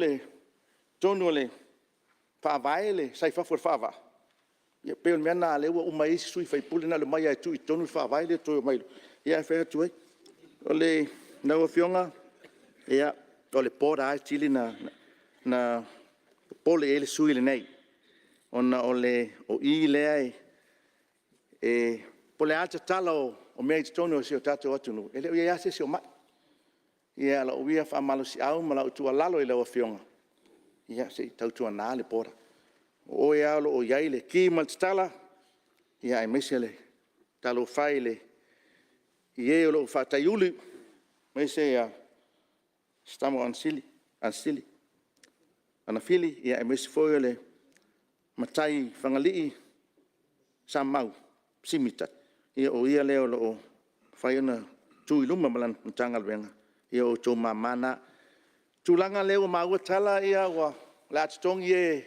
o le Faavae sa i fafo o le faavaa, ia pei o le mea lena lea ua uma ai isi sui usufono na o le omai lava e tuu i totonu le Faavae le toe omai loa. Ia ae fai atu ai. Lau Afioga, ia, o le border lava e sili ona popole i ai le sui usufono lenei, ona o i lea e Po o le a le tatala o mea i totonu o si o tatou atunuu, e le o i ai lava se isi o mai. Ia o lau ia faamalosiau ma lau tuualalo i lau Afioga, ia se i tautuana le border, o oe lava o lo o i ai le ki ma le tatala, aemaise talofa e i e o lo o faataiulu, aemaise Samo Agafili, aemaise foi o le matai Fagalii Samau Simi o ia lea o lo o mafai ona tu i luma ma lana Matagaluega, ia o outou mama na. O le tulaga lea ua maua tala o le a totogi e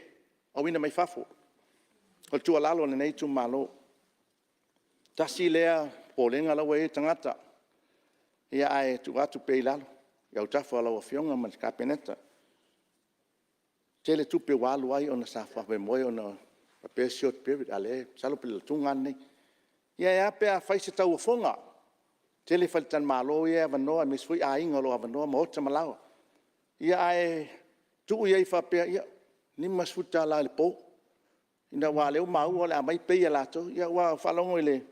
auina mai fafo. O le tuualalo a lenei itumalo, tasi lea popolega la ua i ai tagata, ae tuu atu pea i lalo i autafa o lau Afioga ma le Kapeneta. E tele tupe ua alu ai ona sa faamoemoe faapea e short period, a o lea masalo po o le alu atuga lava lenei. Ia ae a pe a fai se tauofoga, tele faletalimalo ia e avanoa aemaise foi aiga o lo o avanoa maota ma laoa. Ae tuu i ai faapea, e $50 i le po, aua o lea ua maua o le a aumai pay e latou. Aua ua ou faalogo i le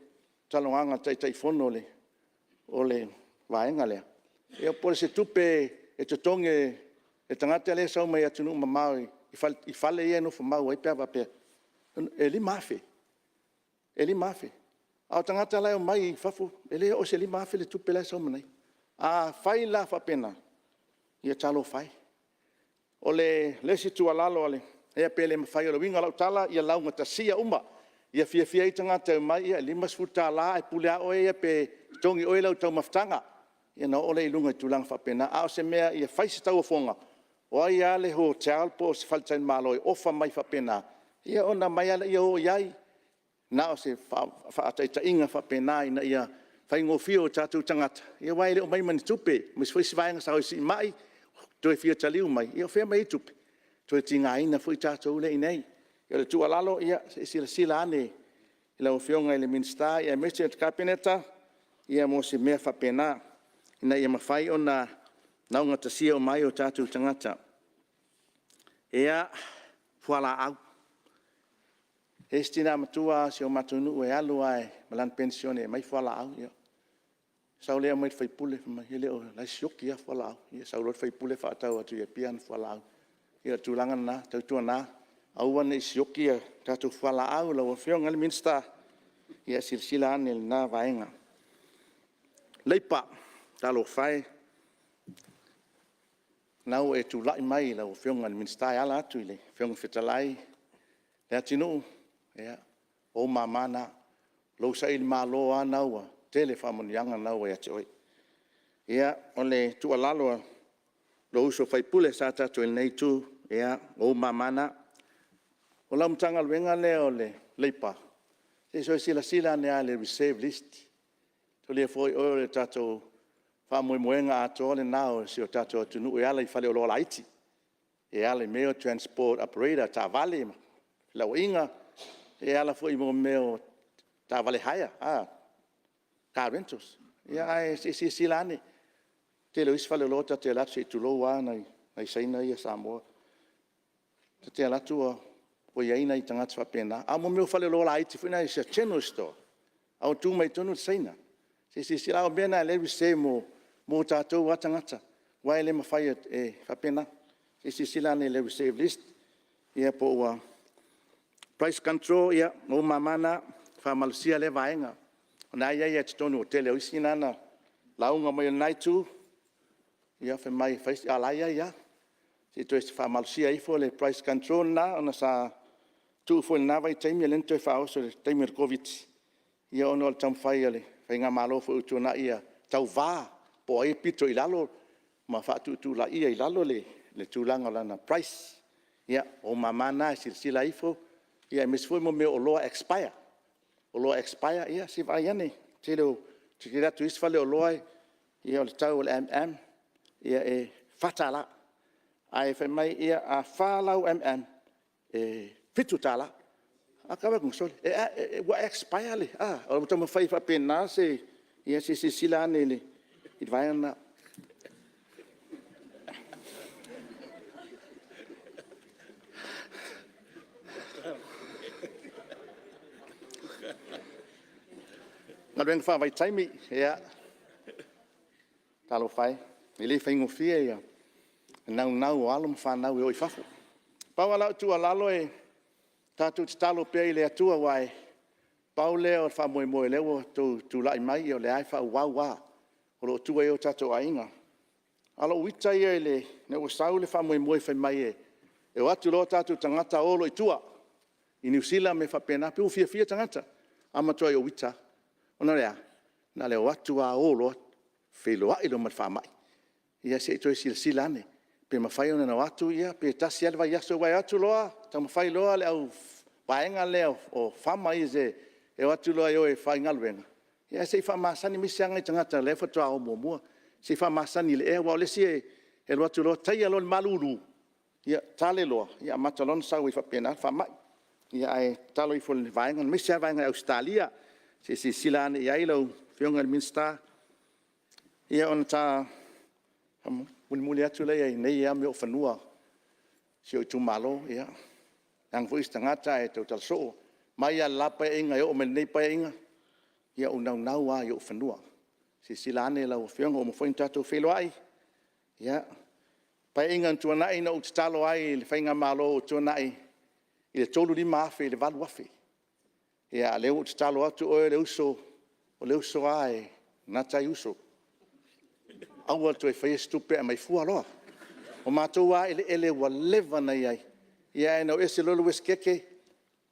talanoaga a le Taitaifono o le vaega lea, ia po o se tupe e totogi e le tagata lea e sau mai atunuu mamao i fale ia e nofo mau ai pe a faapea e $5,000. E $5,000. A o tagata la e omai fafo, e le oo i se $5,000 le tupe la e sau ma ia. A fai la faapena, ia talofa e. O le isi tuualalo, pe le mafai, o le uiga o lau tala, ia laugatasia uma. Ia fiafia ai tagata e omai, ia e $50 ae pule lava oe ia pe totogi e oe lau taumafataga, ia ona oo lea i luga i tulaga faapena. A o se mea ia fai se tauofoga, o ai lava le hotel po o se faletalimalo e ofa mai faapena, ia ona omai lava lea o i ai. Na o se faataitaiga faapena ina ia faigofie i o tatou tagata, aua e le o omai ma ni tupe, aemaise foi isi vaega sa o e siimai, toe fia taliu mai, ia o fea e aumai ai tupe? E toe tigaina foi tatou lea e i inei. O le tuualalo, se i silasila ane i lau Afioga i le Minisita aemaise le Kapeneta mo se mea faapena, ina ia mafai ona laugatasia uma ai o tatou tagata. Ia, o fualaau. E i ai si tina matua lava o si o matou nuu e alu lava ma lana penisione e aumai fualaau. Ona sau lea aumai i le sui usufono, fai mai o la e sioki lava fualaau. Ia sau loa le sui usufono faatau atu i Apia ana fualaau. Ia o le tulaga lena, tautuana aua ne i sioki a tatou fualaau lau Afioga i le Minisita, ia silasila ane i lena vaega. Talofa e, o lena ua e tulai mai lau Afioga i le Minisita e ala atu i le Fofoga Fetalai, Leatinuu, ia, o ou mama na. O lou sailimalo lava lena ua tele faamanuiaga na ua ia te oe. Ia, o le tuualalo a lou uso sui usufono sa tatou i lenei Itu, ia, o ou mama na. O lau Matagaluega lea o le Leipa, se i toe silasila ane lava i le reserve list. Mataulia foi oe o le tatou faamoemoega atoa lena o si o tatou atunuu e ala i faleoloa laiti, e ala i mea ia o transport operator, taavale, felauaiga, e ala foi i mea o taavale hire, car rentals. Ae se i silasila ane. O le tele o isi faleoloa ta te alu atu se i tulou lava nai Saina ia Samoa, ta te alu atu ua i ai nai tagata faapena. A o mea o faleoloa laiti foi nei it's a general store, a ua tu mai ai i totonu le Saina. Se i silasila, a o mea na o lea e reserve mo tatou lava tagata, aua e le mafai e faapena. Se i silasila ane i le reserve list ia po ua… Price control, ia o ou mama na, faamalosia lea vaega, o lena e i ai lava i totonu. O le tele o isi na lauga mai o lena Itu, ia fai mai e fai si… a o la e i ai lava. Se i toe faamalosia ifo le price control lena ona sa tuu foi i lena vaitaimi, o lea na toe faaoso i le taimi o le Koviti-19 ona o le taumafai o le faigamalo foi ua tuanai ia tauva po o ai e pito i lalo ma faatuutuulaia i lalo le tulaga o lana price. Ia, o ou mama na e silasila ifo, aemaise foi mea o oloa expire. O oloa expire, ia se i vaai ane. Ou te alu atu i isi faleoloa o le tau o le mm e $4, ae fai mai a fa lau mm e $7. Ou fai atu, sole, ua expire le… O le taumafai e faapena se… Ia se i silasila ane i le vaega lena. Galuega faavaitaimi, ia talofa e, e le faigofie le naunau o alo ma fanau e o i fafo. Pau lava lau tuualalo, tatou tatalo pea i le Atua aua e pau lea o le faamoemoe o lea ua outou tulai mai o lea lava e faaauau lava, o lo o tua i ai o tatou aiga. A o lou ita ia ina ua sau le faamoemoe fai mai e o atu loa o tatou tagata o loa i tua i Niu Sila ma mea faapena, pei ua fiafia tagata. Ae matuai ou ita lava. Ona o le a? Na o le o atu lava o loa feiloai loa ma le faamai. Ia se i toe silasila ane pe mafai ona o atu pe tasi lava le vaiaso, aua e o atu loa taumafai loa le vaega lea o farmer ia e o atu loa e o e faigaluega, ae se i faamasani, aemaise lava nai tagata o lea faatoa o muamua, se i faamasani i le ea. Aua o le isi e alu atu loa taia loa i le malulu, ia tale loa, amata loa ona sau ai faapena le faamai. Ae tatalo ifo i le vaega, aemaise lava le vaega i Ausetalia, se i silasila ane i ai lau Afioga i le Minisita. Ia ona ta mulimuli atu lea i mea nei o fanua o si ou itumalo. Ia, leaga foi se tagata ae tautala soo. Mai lava i le la Paeaiga e oo mai i lenei Paeaiga, ia ou naunau lava i ou fanua. Silasila ane lau Afioga, ua uma foi ona tatou feiloai. Ia, o le Paeaiga ua tuanai na ou tatalo ai i le faigamalo ua tuanai i le $35,000 i le $8,000. A o lea ua ou tatalo atu, o oe o le uso lava e gata ai uso, aua le toe faia se tupe ae aumai fua loa. O matou lava eleele ua leva ona i ai, ae na o ese loa le Uesetete,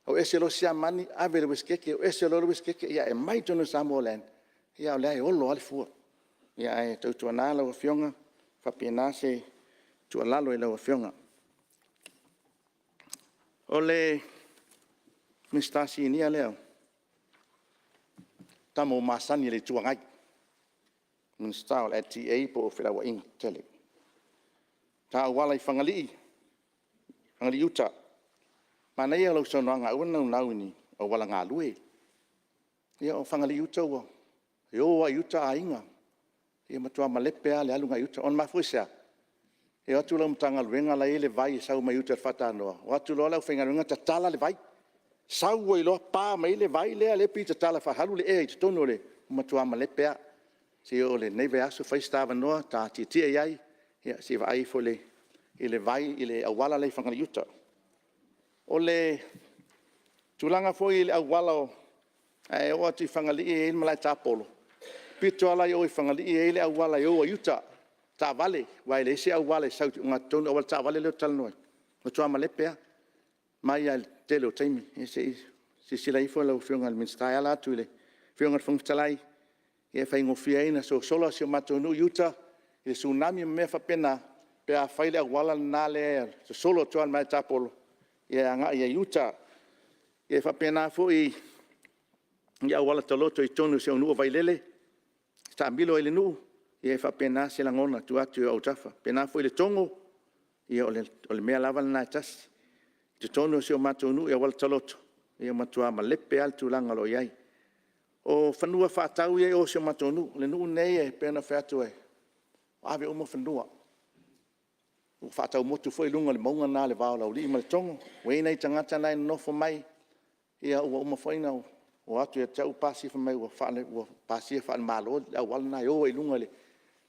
o ese loa Siamani, ave i le Uesetete, o ese loa le Uesetete, ae aumai i totonu o le Samoa Land, a o la e olo lava le fua. Ae tautuana lau Afioga, e faapena se tuualalo i lau Afioga. O le Minisita Sinia lea, o le tama ua masani i le Itu Agai, Minisita o le LTA po o Felauaiga Tetele. Le ta auala i Fagalii uta, manaia lau saunoaga aua le naunau i ni auala galue. Ia o Fagalii uta e o lava i uta aiga. E matua malepe lava le alu agai uta. E mafua i se a? E o atu lau Matagaluega la e i ai le vai e sau mai uta i le faatanoa, o atu loa le aufaigaluega tatala le vai, sau ai loa pa mai ai le vai lea e pei e tatala e faaalu le ea i totonu, ua matua malepe lava. Se i oo i lenei vaiaso fai se ta avanoa ta tietie i ai se i vaai ifo i le vai i le auala lea i Fagalii uta. O le tulaga foi i le auala, ae oo atu i Fagalii e i ai le malae tapolo, le pito lava la i o i Fagalii e i ai le auala e o ai i uta, taavale, aua e leai se auala e sau i ogatotonu, o le auala taavale lea ou te talanoa atu, e matua malepe lava, mai lava i le tele o taimi. Ia se i silasila ifo lau Afioga i le Minisita e ala atu i le Afioga i le Fofoga Fetalai, e faigofie ai ona sosola si o matou nuu i uta i le Tsunami ma mea faapena, pe a fai le auala lena lea e sosolo atu lava i le malae tapolo e agai ai i uta. E faapena foi i auala taloto i totonu o si ou nuu o Vailele, e taamilo ai i le nuu, ia e faapena se lagona e tuu atu i ou autafa. E faapena foi i Letogo, ia o le mea lava lena e tasi. I totonu o si o matou nuu i auala taloto, ua matua malepe lava le tulaga o lo o i ai. O fanua faatau ia e i o i si o matou nuu. O le nuu lenei e pei ona ou fai atu, ua ave uma fanua, ua faatau motu foi luga o le mauga lena i le va o Laulii ma Letogo. Ua i ai nai tagata na e nonofo mai, ua uma foi ona o atu ia te au pasi fai mai ua pasia faale-Malo le auala lena e o ai i luga i le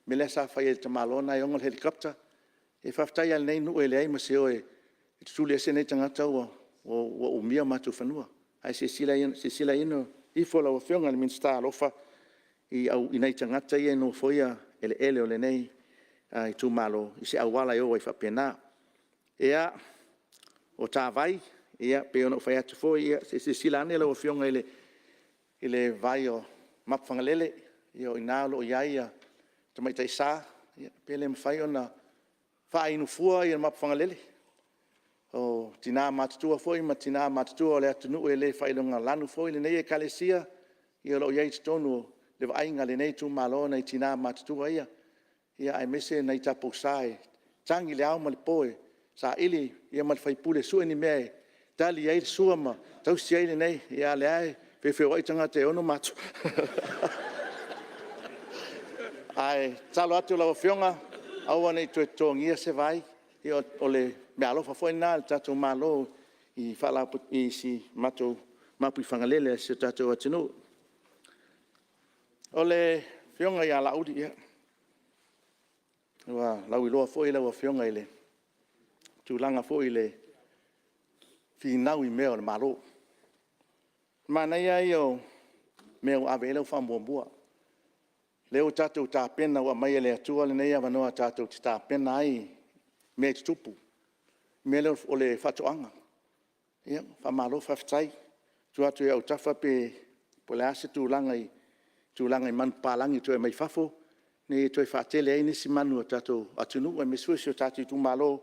mea la sa fai ai e le tamaloa lena e ona le helicopter. Faafetai lava i lenei nuu e leai ma se o e tutuliese nei tagata ua umia o matou fanua. Ae silasila ifo lau Afioga i le Minisita alofa i nai tagata ia e nofoia eleele o lenei itumalo i se auala e o ai faapena. Ia, o le ta vai, e pei ona ou fai atu foi, se i silasila ane lau Afioga i le vai o Mapuifagalele, o i ina o lo o i ai le Tamaitai Sa, pe le mafai ona faainu fua Mapuifagalele. O tina matutua foi ma tama matutua o le atunuu e le faailogalanu foi lenei Ekalesia, ia o lo o i ai i totonu i le vaaiga a lenei itumalo nai tina matutua ia, aemaise nai taupousa e tagi i le ao ma le po e saili ma le faipule e sue ni mea e tali ai le sua ma tausi ai lenei… A o lea lava e feofeoai tagata e ono matua. Ae tatalo atu i lau Afioga, aua ne i toe totogia se vai, o le meaalofa foi lena a le tatou Malo i Mapuifagalele a si o tatou atunuu. O le Afioga ia Laauli, ia, ua lauiloa foi lau Afioga i le tulaga foi i le finau i mea o le Malo. O le manaia ia o mea ua ave i ai lau faamuamua. O lea ua tatou tapena ua aumai e le Atua lenei avanoa tatou te tapena ai i mea e tutupu. O le mea lea o le faatoaga. Faamalo faafetai. Tuu atu i ou autafa po o le a se tulaga i tulaga i manupapalagi e toe aumai fafo ina ia toe faatele ai nisi manu a le tatou atunuu aemaise foi o si o tatou itumalo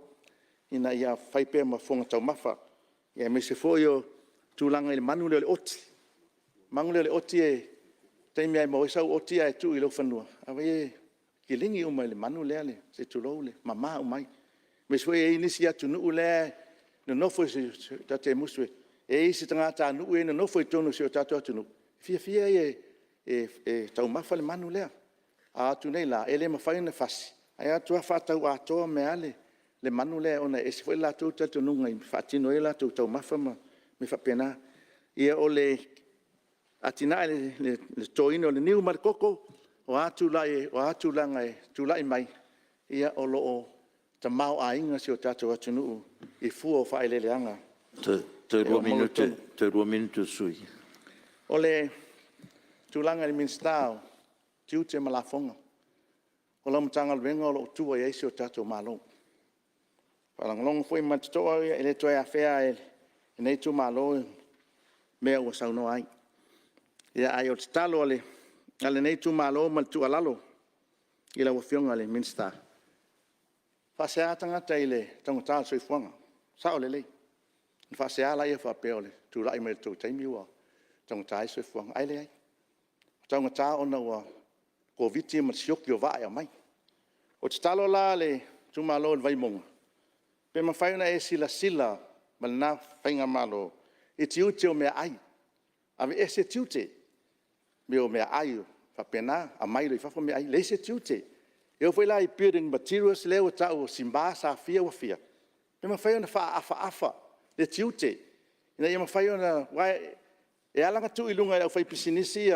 ina ia fai pea ma fofoga taumafa, aemaise foi o le tulaga i le manu lea o le oti. O le manu lea o le oti o le taimi lava e maua ai sau oti ae tuu i lou fanua, e kiligi uma e le manu lea, se i tulou, e mama uma ai. Aemaise foi e i ai nisi atunuu la e nonofo ta te musu e… e i ai isi tagatanuu ia e nonofo i totonu o si o tatou atunuu, e fiafia ia e taumafa le manu lea. A o atu nei la, e le mafai ona fasi, ae o atu lava faatau atoa mai lava le manu lea ona e ese foi le latou talitonuga e faatino ai a latou taumafa ma mea faapena. Ia, o le atinae i le totoina o le niu ma le koko, o a tulaga e tulai mai, o lo o tamaoaiga si o tatou atunuu i fua o faaeleeleaga. Toe 2 minute o le sui usufono. O le tulaga i le Minisita o Tiute ma Lafoga, o lau Matagaluega o lo o tua i ai si o tatou Malo. E faalogologo foi ma le totoa, e le toe afea lava e lenei itumalo mea ua saunoa ai. Ae o le tatalo a lenei itumalo ma le tuualalo i lau Afioga i le Minisita, e faasea tagata i le taugata o le soifuaga, e sao lelei. Ona faasea lea faapea o le tulai mai o le tou taimi ua taugata ai le soifuaga, ae leai. Ua taugata ona ua Koviti-19 ma le sioki o vaa e aumai. O le tatalo la a le itumalo o le Vaimauga, pe mafai ona e silasila ma lena faigamalo i tiute o meaai, aveese tiute, mea o meaai faapena, aumai loa i fafo meaai, leai se tiute. E oo foi la i building materials lea ua tau o sima, safia ua fia, pe mafai ona faaafaafa le tiute ina ia mafai ona… aua e ala ona tuu i luga e le aufaipisinisi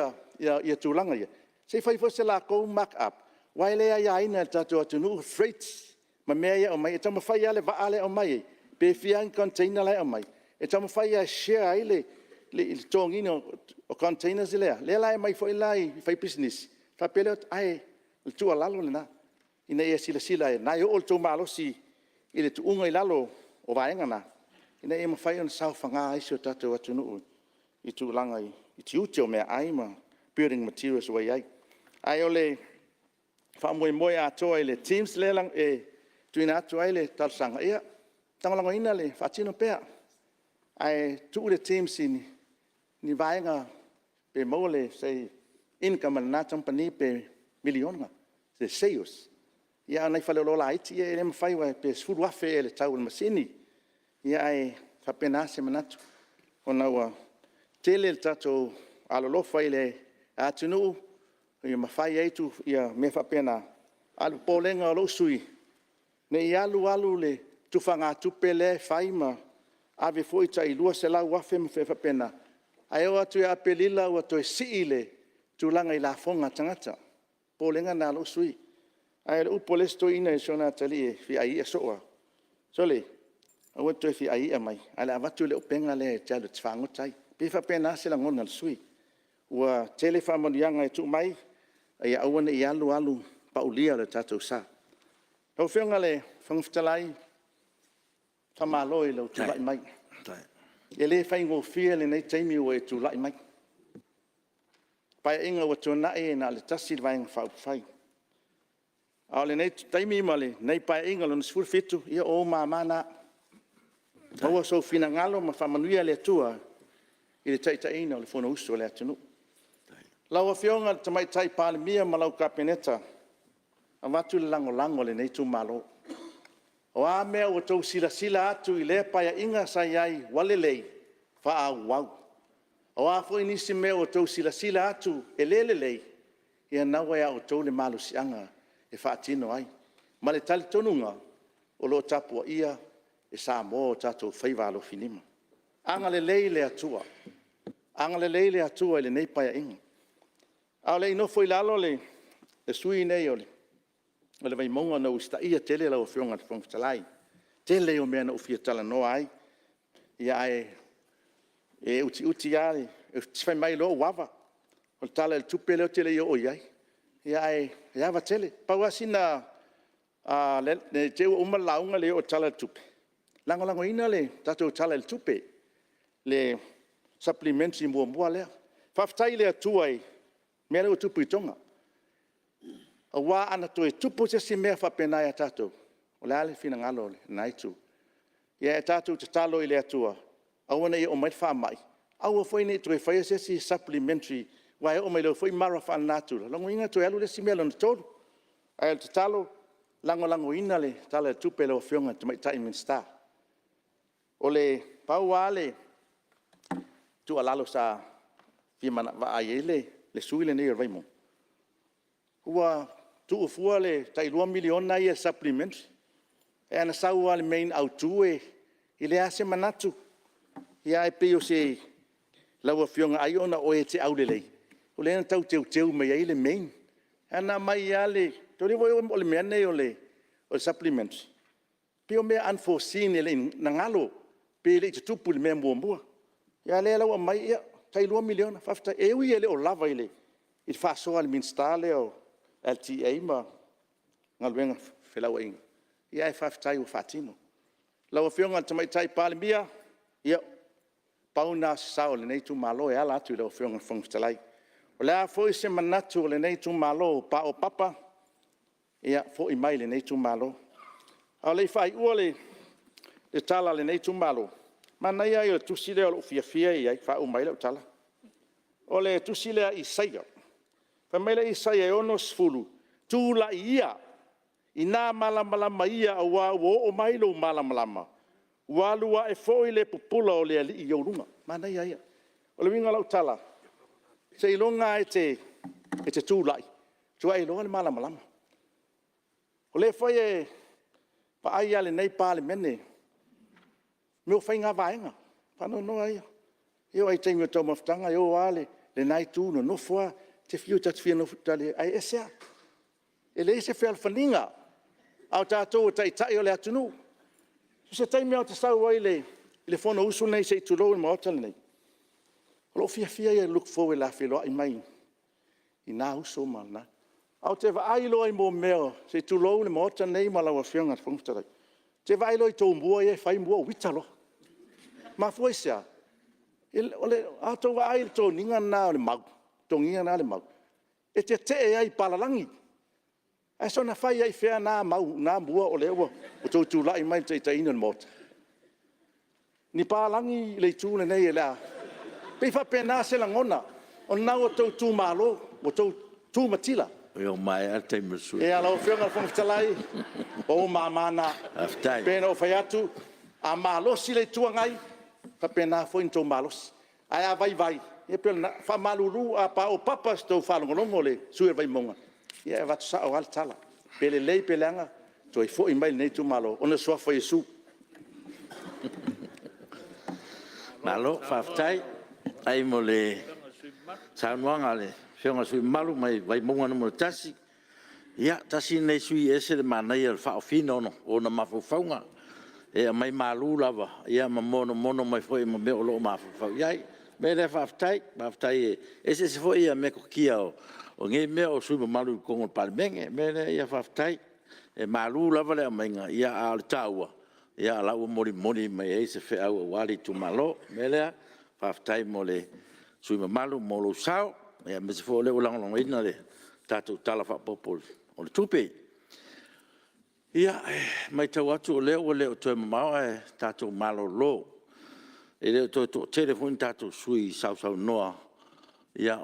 tulaga ia, se i fai foi se latou mark up, aua e le aiaina e le tatou atunuu freights ma mea ia e aumai. E taumafai lava le vaa lea e aumai ai, pe fia lava ni container la e aumai, e taumafai lava e share ai le totogiina o containers lea, lea la e aumai foi la i faipisinisi, faapea lea, ae o le tuualalo lena, ina ia silasila o lena e oo lo outou malosi i le tuuga i lalo o vaega na, ina ia mafai ona saofaga ai si o tatou atunuu i tulaga i tiute o meaai ma building materials ua i ai. Ae o le faamoemoe atoa i le TIMS lea e tuuina atu ai le talosaga, ia e lagolagoina le faatino pea, ae tuu le TIMS i ni vaega pe maua se income a lena kamupani pe $1miliona se sales. A o nai faleoloa laiti e le mafai aua pe $10,000 ea i le tau o le masini. Ae faapena se manatu, ona ua tele le tatou alolofa i le atunuu ma fai ai mea faapena. A o le popolega o lou sui usufono, ne i alu alu le tufagatupe lea e fai ma ave foi tai $200,000 ma mea faapena, ae oo atu ia Aperila ua toe sii le tulaga i lafoga a tagata. O le popolega lena o lou sui usufono. Ae o le upu a le isi toeaina i si ona atalii e fia ai i'a soo lava, “Sole, aua e te toe fia ai i'a mai, ae o le a avatu le upega lea e te alu e te fagota ai.” E pei e faapena se lagona o le sui usufono. Ua tele faamanuiaga e tuu mai, a ia aua ne i alu alu paulia lo tatou sa. Lau Afioga i le Fofoga Fetalai, faamalo i lou tulai mai. E le faigofie lenei taimi ua e tulai mai. O le Paeaiga ua tuanai na o le tasi le Vaega Faaupufai, a o lenei taimi ma lenei Paeaiga Lona XVII, ia o ou mama na. Maua sou finagalo ma faamanuia le Atua i le taitaiga o le Fonousu a le atunuu. Lau Afioga i le Tamaitai Palemia ma lau Kapeneta, e avatu le lagolago a lenei itumalo. O a mea ua outou silasila atu i lea Paeaiga sa i ai ua lelei, faaauau. O a foi nisi mea ua outou silasila atu e le lelei, ia o lena ua ia outou le malosiaga e faatino ai. Ma le talitonuga, o lo o tapuaia e Samoa o tatou faiva alofilima. Agalelei le Atua i lenei Paeaiga. A o le i nofo i lalo le sui usufono lenei o le Vaimauga ona ou usitaia tele lau Afioga i le Fofoga Fetalai. O le tele ia o mea na ou fia talanoa ai, ae utiuti lava le… fai mai loa ou ava. O le Tala o le Tupe lea ou te le i oo i ai, ae ava tele. Pau lava sina… ne i te i ua uma le lauga e le i oo i le Tala o le Tupe, e lagolagoina le tatou Tala o le Tupe, le Supplementary (1) lea. Faafetai i le Atua i le mea lea ua tupu i Toga, aua ana toe tupu se isi mea faapena ia tatou, o le a le finagalo o lena Itu? Ia tatou tatalo i le Atua, aua ne i oo mai le faamai, aua foi ne i toe faia se isi Supplementary, aua e oo mai loa foi mala faalenatura, lona uiga e toe alu le isi mea lona 3. Ae o le tatalo, lagolagoina le Tala o le Tupe a lau Afioga i le Tamaitai Minisita. E pau lava le tuualalo sa fia vaai i ai le sui usufono lenei o le Vaimauga, ua tuu fua le tai $2 miliona ia i le Supplementary, ae ana sau lava i le main autu e leai lava se manatu. Ae pei o lau Afioga ai ona o oe e te aulelei, o lea na tau teuteu mai ai le main. Ae ana aumai lava le… o le mea lenei o le Supplementary, pei o mea unforeseen na galo pe le i tutupu i le mea muamua. A o lea la ua aumai, ia, tai $2 miliona, faafetai. E ui e le o lava i le faasoa a le Minisita lea o le LTA ma Felauaiga, ae faafetai ua faatino. Lau Afioga i le Tamaitai Palemia, ia, pau lena o se sao o lenei itumalo e ala atu i lau Afioga i le Fofoga Fetalai. O le a foi se manatu o lenei itumalo ua paopapa, ia foi mai i lenei itumalo. A o le i faaiua le tala a lenei itumalo, manaia ia o le tusi lea o lou fiafia ia i ai e faauma ai lau tala. O le tusi lea a Isaia, fai mai le Isaia e 60, “Tulai ia, ina malamalama ia aua ua oo mai lou malamalama, ua alu ae foi le pupula o le Alii i ou luga.” Manaia ia. O le uiga o lau tala, seiloga lava e te tulai faatoa e iloa le malamalama. O lea foi e vaai lava e lenei Palemene i mea o faiga vaega. O le faanoanoa ia. E oo lava i taimi o taumafataga e o lava lena itu nonofo lava, ta te fiu ta te ae ese lava. E leai se fealofaniga, a o tatou o taitai o le atunuu. O se taimi lava ou te sau ai i le Fonousu lenei se i tulou le Maota lenei, o lou fiafia ia e look forward o le a feiloai mai i na uso ma na... Ae ou te vaai loa i mea o… se i tulou le Maota lenei ma lau Afioga i le Fofoga Fetalai, ou te vaai loa i tou mua ia e fai ou ita loa. E mafua i se a? A outou vaai i le toniga lena a Lemau, e tetee ai i papalagi, ae soona fai lava i fea na mua o lea ua outou tulai mai i le taitaiga o le Maota? Ni papalagi le itu lenei o le a… E pei e faapena se lagona, o lena ua outou tu malo, ua outou tu matila. Ia ua maea le taimi o le sui usufono. Lau Afioga i le Fofoga Fetalai, o ou mama na. Faafetai. E pei ona ou fai atu, a malosi le Itu Agai, e faapena foi ona outou malosi, ae a vaivai, ia pei o lena. E faamalulu, a paopapa sa outou faalogologo i le sui usufono o le Vaimauga, ia e avatu sao lava le tala, pe lelei pe leaga, toe foi mai i lenei itumalo ona o le suafa o Iesu. Malo faafetai. Faafetai mo le saunoaga a le Afioga i le sui usufono mamalu mai Vaimauga 1. Ia, tasi lenei sui usufono e ese le manaia o le faaofiina o ona mafaufauga. E aumai malu lava ma monomono mai foi ma mea o lo o mafaufau i ai. O le mea lea faafetai, faafetai e eseese foi metotia o nei mea o sui usufono mamalu i totonu o le Palemene. O le mea lea, faafetai, e malu lava le aumaiga, a o le taua, o la ua molimoli mai ai se feau aua le itumalo. O le mea lea, faafetai mo le sui usufono mamalu mo lou sao, aemaise foi o lea ua lagolagoina le tatou Tala Faaopoopo o le Tupe. Ia, e matau atu o lea ua le o toe mamao ae tatou malolo. E le o toe toatele foi ni tatou sui usufono e sausaunoa,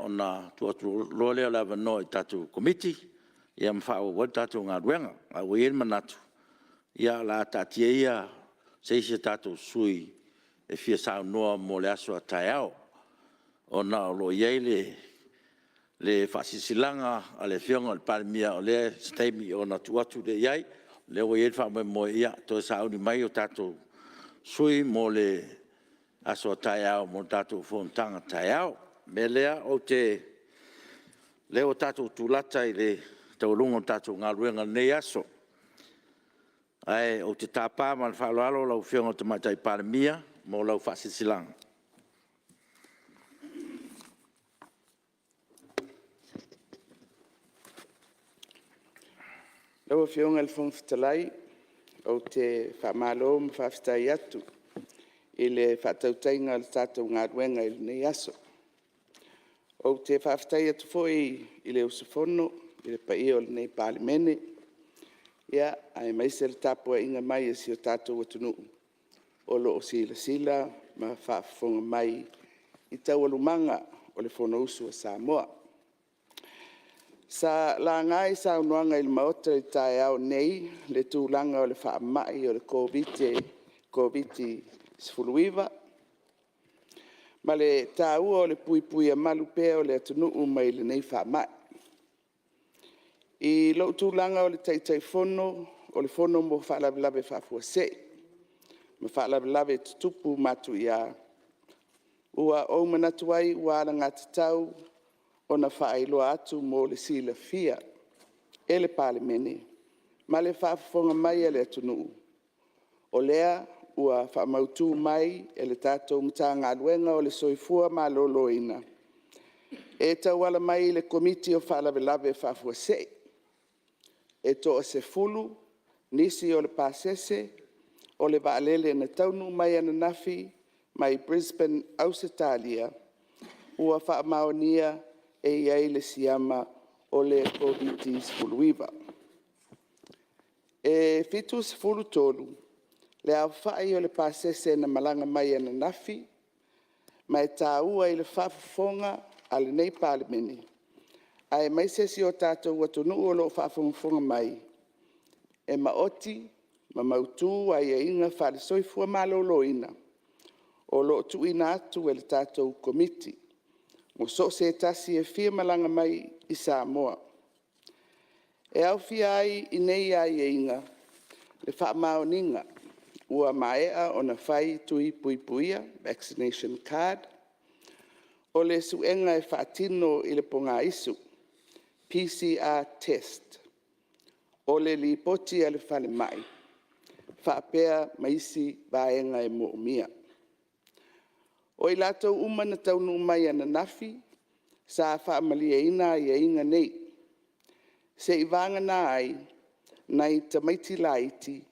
ona tuu atu loa lea o le avanoa i tatou Komiti ma faaauau ai le tatou galuega. Ae ua i ai le manatu, ia o le a taatia ia se isi a tatou sui usufono e fia saunoa mo le aso a taeao, ona o lo o i ai le faasilasilaga a le Afioga i le Palemia, o se taimi ona tuu atu lea i ai. O lea ua i ai le faamoemoe, ia toe sauni mai tatou sui usufono mo le aso a taeao mo le tatou fonotaga taeao. O le mea lea ou te lea ua tatou tulata i le taualuga o le tatou galuega i lenei aso. Ae ou te tapa ma le faaaloalo lau Afioga i le Tamaitai Palemia mo lau faasilasilaga. Lau Afioga i le Fofoga Fetalai, ou te faamalo ma faafetai atu i le faatautaiga o le tatou galuega i lenei aso. Ou te faafetai atu foi i le usufono i le paia o lenei Palemene, aemaise le tapuaiga mai a si o tatou atunuu o lo o silasila ma faafofoga mai i taualumaga o le Fonousu a Samoa. Sa laga i saunoaga i le Maota i le taeao nei le tulaga o le faamai o le Koviti-19 ma le taua o le puipuia malu pea o le atunuu mai lenei faamai. I lou tulaga o le Taitaifono o le Fono mo Faalavelave Faafuasei ma Faalavelave Tutupu Matuia, ua ou manatu ai ua alagatatau ona faailoa atu mo le silafia e le Palemene ma le faafofoga mai a le atunuu, o lea ua faamautu mai e le tatou Matagaluega o le Soifua Maloloina, e tauala mai i le Komiti o Faalavelave Faafuasei, e toa-10 nisi o le pasese o le vaalele na taunuu mai ananafi mai Brisbane, Ausetalia, ua faamaonia e i ai le siama o le Koviti-19. E 73 le aofai o le pasese na malaga mai ananafi, ma e taua i le faafofoga a lenei Palemene, aemaise si o tatou atunuu o lo o faafogafoga mai, e maoti ma mautu aiaiga faale-Soifua Maloloina o lo o tuuina atu e le tatou Komiti mo so o se tasi e fia malaga mai i Samoa. E aofia ai i nei aiaiga le faamaoniga ua maea ona fai tui puipuia, vaccination card, o le suega e faatino i le pogaisu, PCR test, o le lipoti a le falemai faapea ma isi vaega e manaomia. O i latou uma na taunuu mai ananafi sa faamalieina aiaiga nei, seiavagana ai nai tamaiti laiti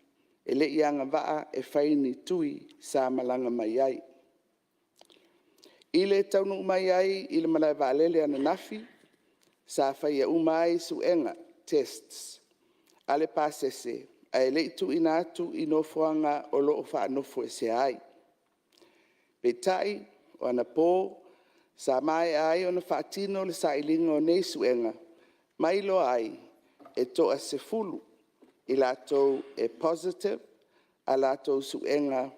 e le i agavaa e fai ni tui sa malaga mai ai. I le taunuu mai ai i le malaevaalele ananafi, sa faia uma ai suega, tests a le pasese ae le i tuuina atu i nofoaga o lo o faanofoesea ai. Peitai o anapo sa maea ai ona faatino le sailiga o nei suega, ma iloa ai, e toa-10 i latou e positive a latou suega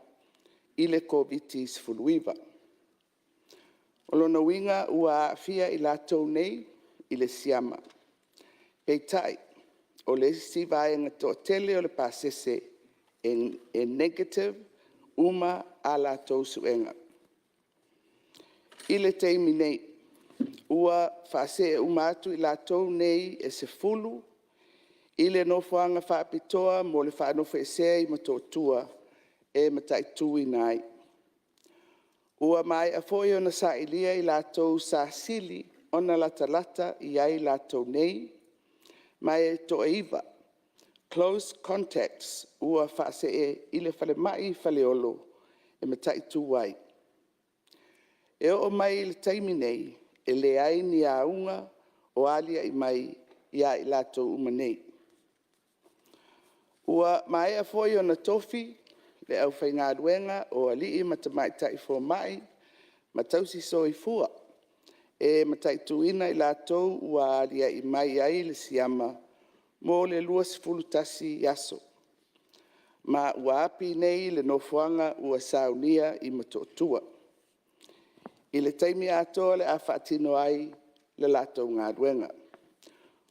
i le Koviti-19. O lona uiga ua aafia i latou nei i le siama. Peitai, o le isi vaega toatele o le pasese e negative uma a latou suega. I le taimi nei, ua faasee uma atu i latou nei e 10 i le nofoaga faapitoa mo le faanofoesea i Motootua e mataituina ai. Ua maea foi ona sailia i latou sa sili ona latalata i ai i latou nei, ma e toa-9 close contacts ua faasee i le falemai i Faleolo e mataitu ai. E oo mai i le taimi nei, e leai ni auga o aliae mai ia i latou uma nei. Ua maea foi ona tofi le aufaigaluega o alii ma tamaitai fomai ma tausisoifua e mataituina i latou ua aliae mai ai le siama mo le 21 aso, ma ua api nei i le nofoaga ua saunia i Motootua i le taimi atoa o le a faatino ai le latou galuega.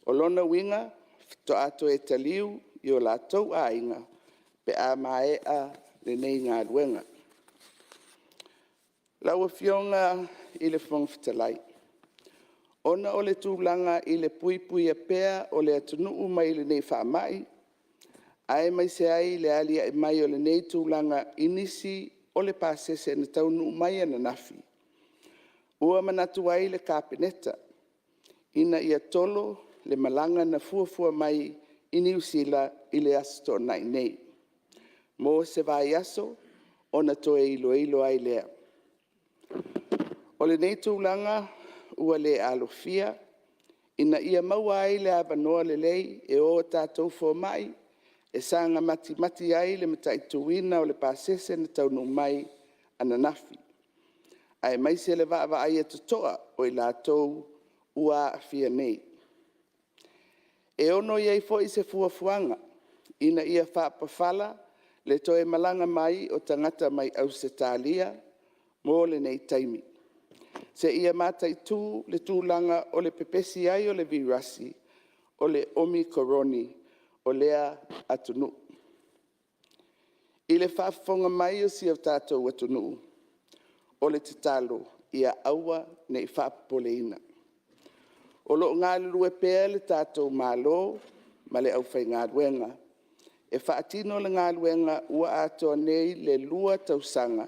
O lona uiga, faatoa toe taliu i o latou aiga pe a maea lenei galuega. Lau Afioga i le Fofoga Fetalai, Ona o le tulaga i le puipuia pea o le atunuu mai lenei faamai, aemaise ai le aliae mai o lenei tulaga i nisi o le pasese na taunuu mai ananafi, ua manatu ai le Kapeneta, ina ia tolo le malaga na fuafua mai i Niu Sila i le Aso Toonai nei, mo se vaiaso ona toe iloilo ai lea. O lenei tulaga ua le alofia, ina ia maua ai le avanoa lelei e o tatou fomai e saga matimati ai le mataituina o le pasese na taunuu mai ananafi, aemaise le vaavaaia totoa o i latou ua aafia nei. E ono i ai foi se fuafuaga ina ia faapafala le toe malaga mai o tagata mai Ausetalia mo lenei taimi, seia mataitu le tulaga o le pepesi ai o le vairasi o le omikoroni o lea atunuu. I le faafofoga mai a si o tatou atunuu, o le tatalo ia aua ne i faapopoleina. O lo o galulue pea lo tatou Malo ma le aufaigaluega e faatino le galuega ua atoa nei le 2 tausaga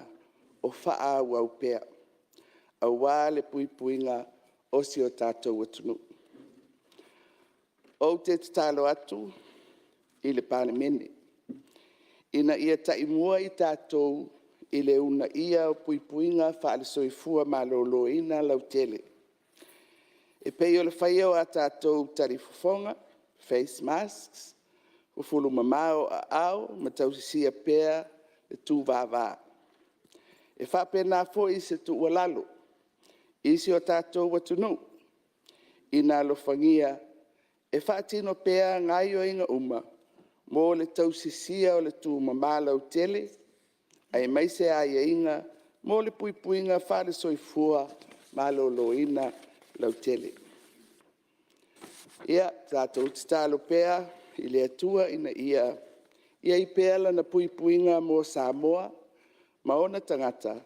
o faaauau pea, aua le puipuiga o si o tatou atunuu. Ou te tatalo atu i le Palemene, ina ia taimua i tatou i le uunaia o puipuiga faale-Soifua Maloloina lautele, e pei o le faia o a tatou talifofoga, face masks, fufulu mama ou aao ma tausisia pea le tuvava. E faapena foi se tuualalo i si o tatou atunuu, ina alofagia e faatino pea gaoioiga uma mo le tausisia o le tumama lautele, aemaise aiaiga mo le puipuiga faale-Soifua Maloloina lautele. Ia tatou tatalo pea i le Atua ina ia i ai pea Lana puipuiga mo Samoa ma ona tagata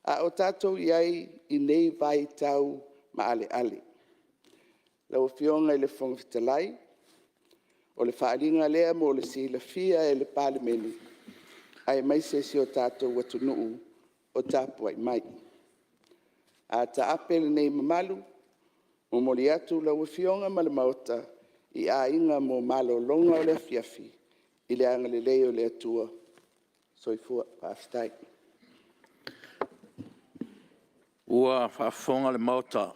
a o tatou i ai i nei vaitau maaleale. Lau Afioga i le Fofoga Fetalai, o le faaaliga lea mo le silafia e le Palemene aemaise si o tatou atunuu o tapuai mai. A taape lenei mamalu, momoli atu lau Afioga ma le Maota i aiga mo malologa o le afiafi i le agalelei o le Atua. Soifua. Faafetai. Ua faafofoga le Maota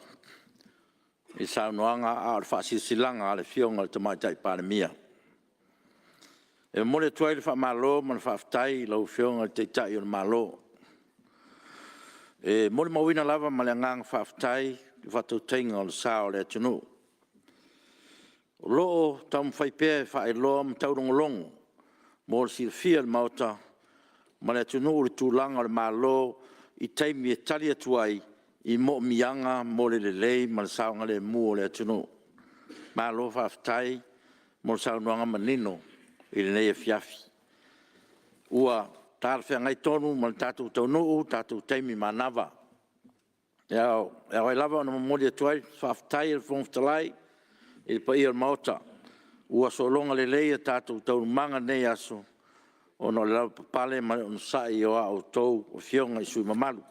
i saunoaga a o le faasilasilaga a le Afioga i le Tamaitai Palemia. E momoli atu ai le faamalo ma le faafetai i lau Afioga i le Taitai o le Malo. E molimauina lava ma le agaga faafetai le faatautaiga o le sa o le atunuu. O lo o taumafai pea e faailoa ma taulogologo mo le silafia e le Maota ma le atunuu le tulaga o le Malo i taimi e tali atu ai i moomiaga mo le lelei ma le saogalemu o le atunuu. Malo faafetai mo le saunoaga manino i lenei afiafi. Ua talafeagai tonu ma le tatou taunuu i le tatou taimi manava. E ao ai lava ona momoli atu ai le faafetai a le Fofoga Fetalai i le paia o le Maota, ua sologa lelei a tatou taualumaga i lenei aso ona o le lavapapale ma le onosai o a outou Afioga i sui usufono mamalu.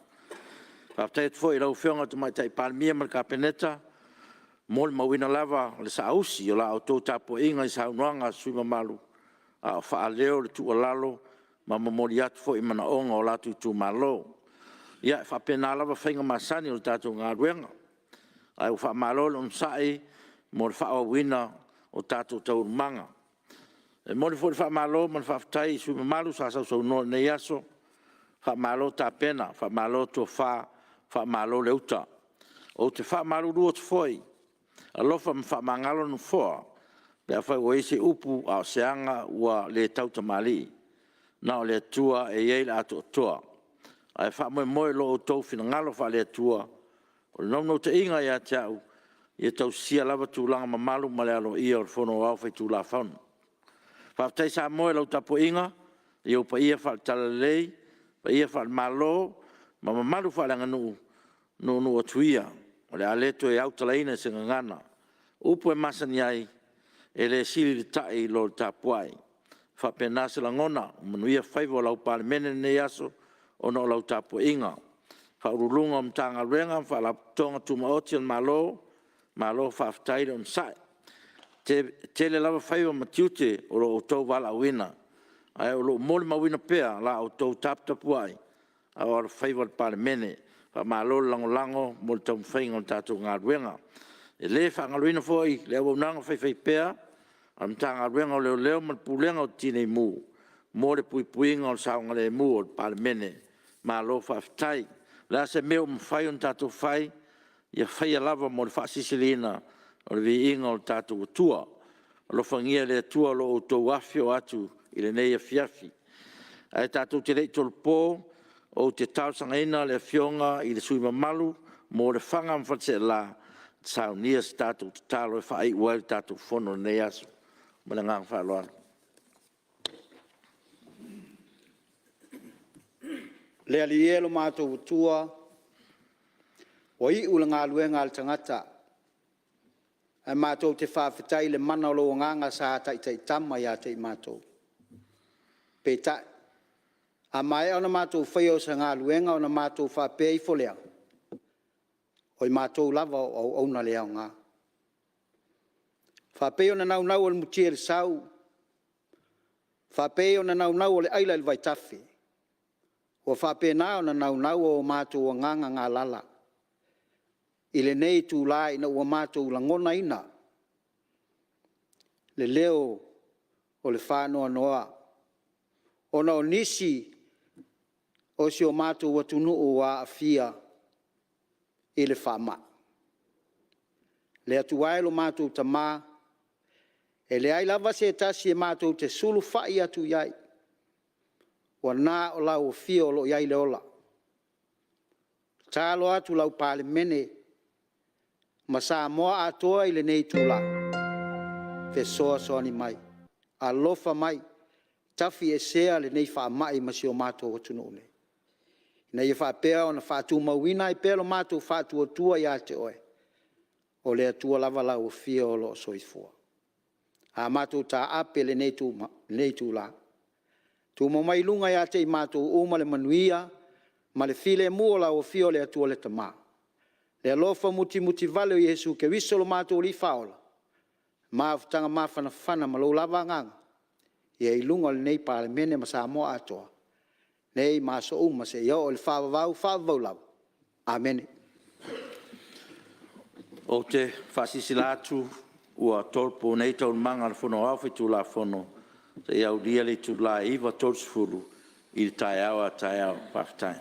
Faafetai atu foi i lau Afioga i le Tamaitai Palemia ma le Kapeneta, molimauina lava le saausi o la outou tapuaiga i saunoaga a sui usufono mamalu a o faaleo le tuualalo ma momoli atu foi manaoga o latou itumalo. Ia, e faapena lava faiga masani o le tatou galuega, ae ua faamalo le onosai mo le faaauauina o tatou taualumaga. E momoli foi le faamalo ma le faafetai i sui usufono mamalu sa sausaunoa i lenei aso, faamalo tapena, faamalo tofa, faamalo le uta. Ou te faamalulu atu foi, alofa ma faamagalo le Nofoa pe afai ua i ai se upu a o se aga ua le tautamalii. Na o le Atua e i ai le atoatoa, ae faamoemoe i lo outou finagalo faale-Atua. O le naunautaiga ia te au, ia tausisia lava tulaga mamalu ma le aloaia o le Fono Aoao Faitulafono. Faafetai Samoa i lau tapuaiga i ou paia faale-Talalelei, paia faale-Malo ma mamalu faaleaganuu, nuunuu atu ia. O le a le toe autalaina i se gagana. O upu e masani ai, e le sili le tai i lo le tapuai. E faapena se lagona, manuia faiva o lau Palemene i lenei aso ona o lau tapuaiga. Ofisa Sili o Pulega o Matagaluega ma Faalapotopotoga Tumaoti a le Malo, malo faafetai le onosai. E tele lava faiva ma tiute o lo outou valaauina, ae o lo o molimauina pea la outou taputapuai a o alofaiva le Palemene. Faamalo le lagolago mo le taumafaiga o le tatou galuega. E le faagaloina foi le auaunaga faifaipea a le Matagaluega o Leoleo ma le Pulega o le Tinei Mu mo le puipuiga o le saogalemu o le Palemene. Malo faafetai. O le a se mea ua mafai ona tatou fai, ia faia lava mo le faasilisiliina o le viiga o lo tatou Atua. Alofagia e le Atua lo outou afifio atu i lenei afiafi. Ae tatou te le i tolopo, ou te talosagaina le Afioga i le sui usufono mamalu mo Lefaga ma Faleaseela e saunia se tatou tatalo e faaiu ai le tatou Fono i lenei aso. Ma le agaga faaaloalo. Le Alii e lo matou Atua, ua iu le galuega a le tagata, ae matou te faafetai i le mana o lou agaga sa taitaitama ia te i matou. Peitai, a maea ona matou faia o se galuega ona matou faapea ifo lea, o i matou lava o auauna le aoga. E faapei o le naunau o le mutia i le sau, faapei o le naunau o le aila i le vaitafe, ua faapena ona naunau o matou agaga galala i lenei itula ina ua matou lagonaina le leo o le faanoanoa ona o nisi o si o matou atunuu ua aafia i le faamai. Le Atua e lo matou Tama, e leai lava se tasi matou te sulufai atu i ai, ua na o lau Afio o lo o i ai le ola. E tatalo atu lau Palemene ma Samoa atoa i lenei itula, fesoasoani mai, alofa mai, tafiesea lenei faamai ma si o matou atunuu nei, ina ia faapea ona faatumauina ai pea lo matou faatuatua ia te Oe, o le Atua lava lau Afio o lo o soifua. A matou taape i lenei itula, tumau mai i luga ia te i matou uma le manuia ma le filemu o lau Afio le Atua le Tama, le alofa mutimutivale o Iesu Keriso lo matou Alii Faaola, mafutaga mafanafana ma lou lava Agaga ia i luga o lenei Palemene ma Samoa atoa, nei ma aso uma seia oo i le faavavau, faavavau lava. Amene. Ou te faasilasila atu ua tolopo nei Taualumaga a le Fono Aoao Faitulafono seia aulia le itula e 9:30 i le taeao a taeao. Faafetai.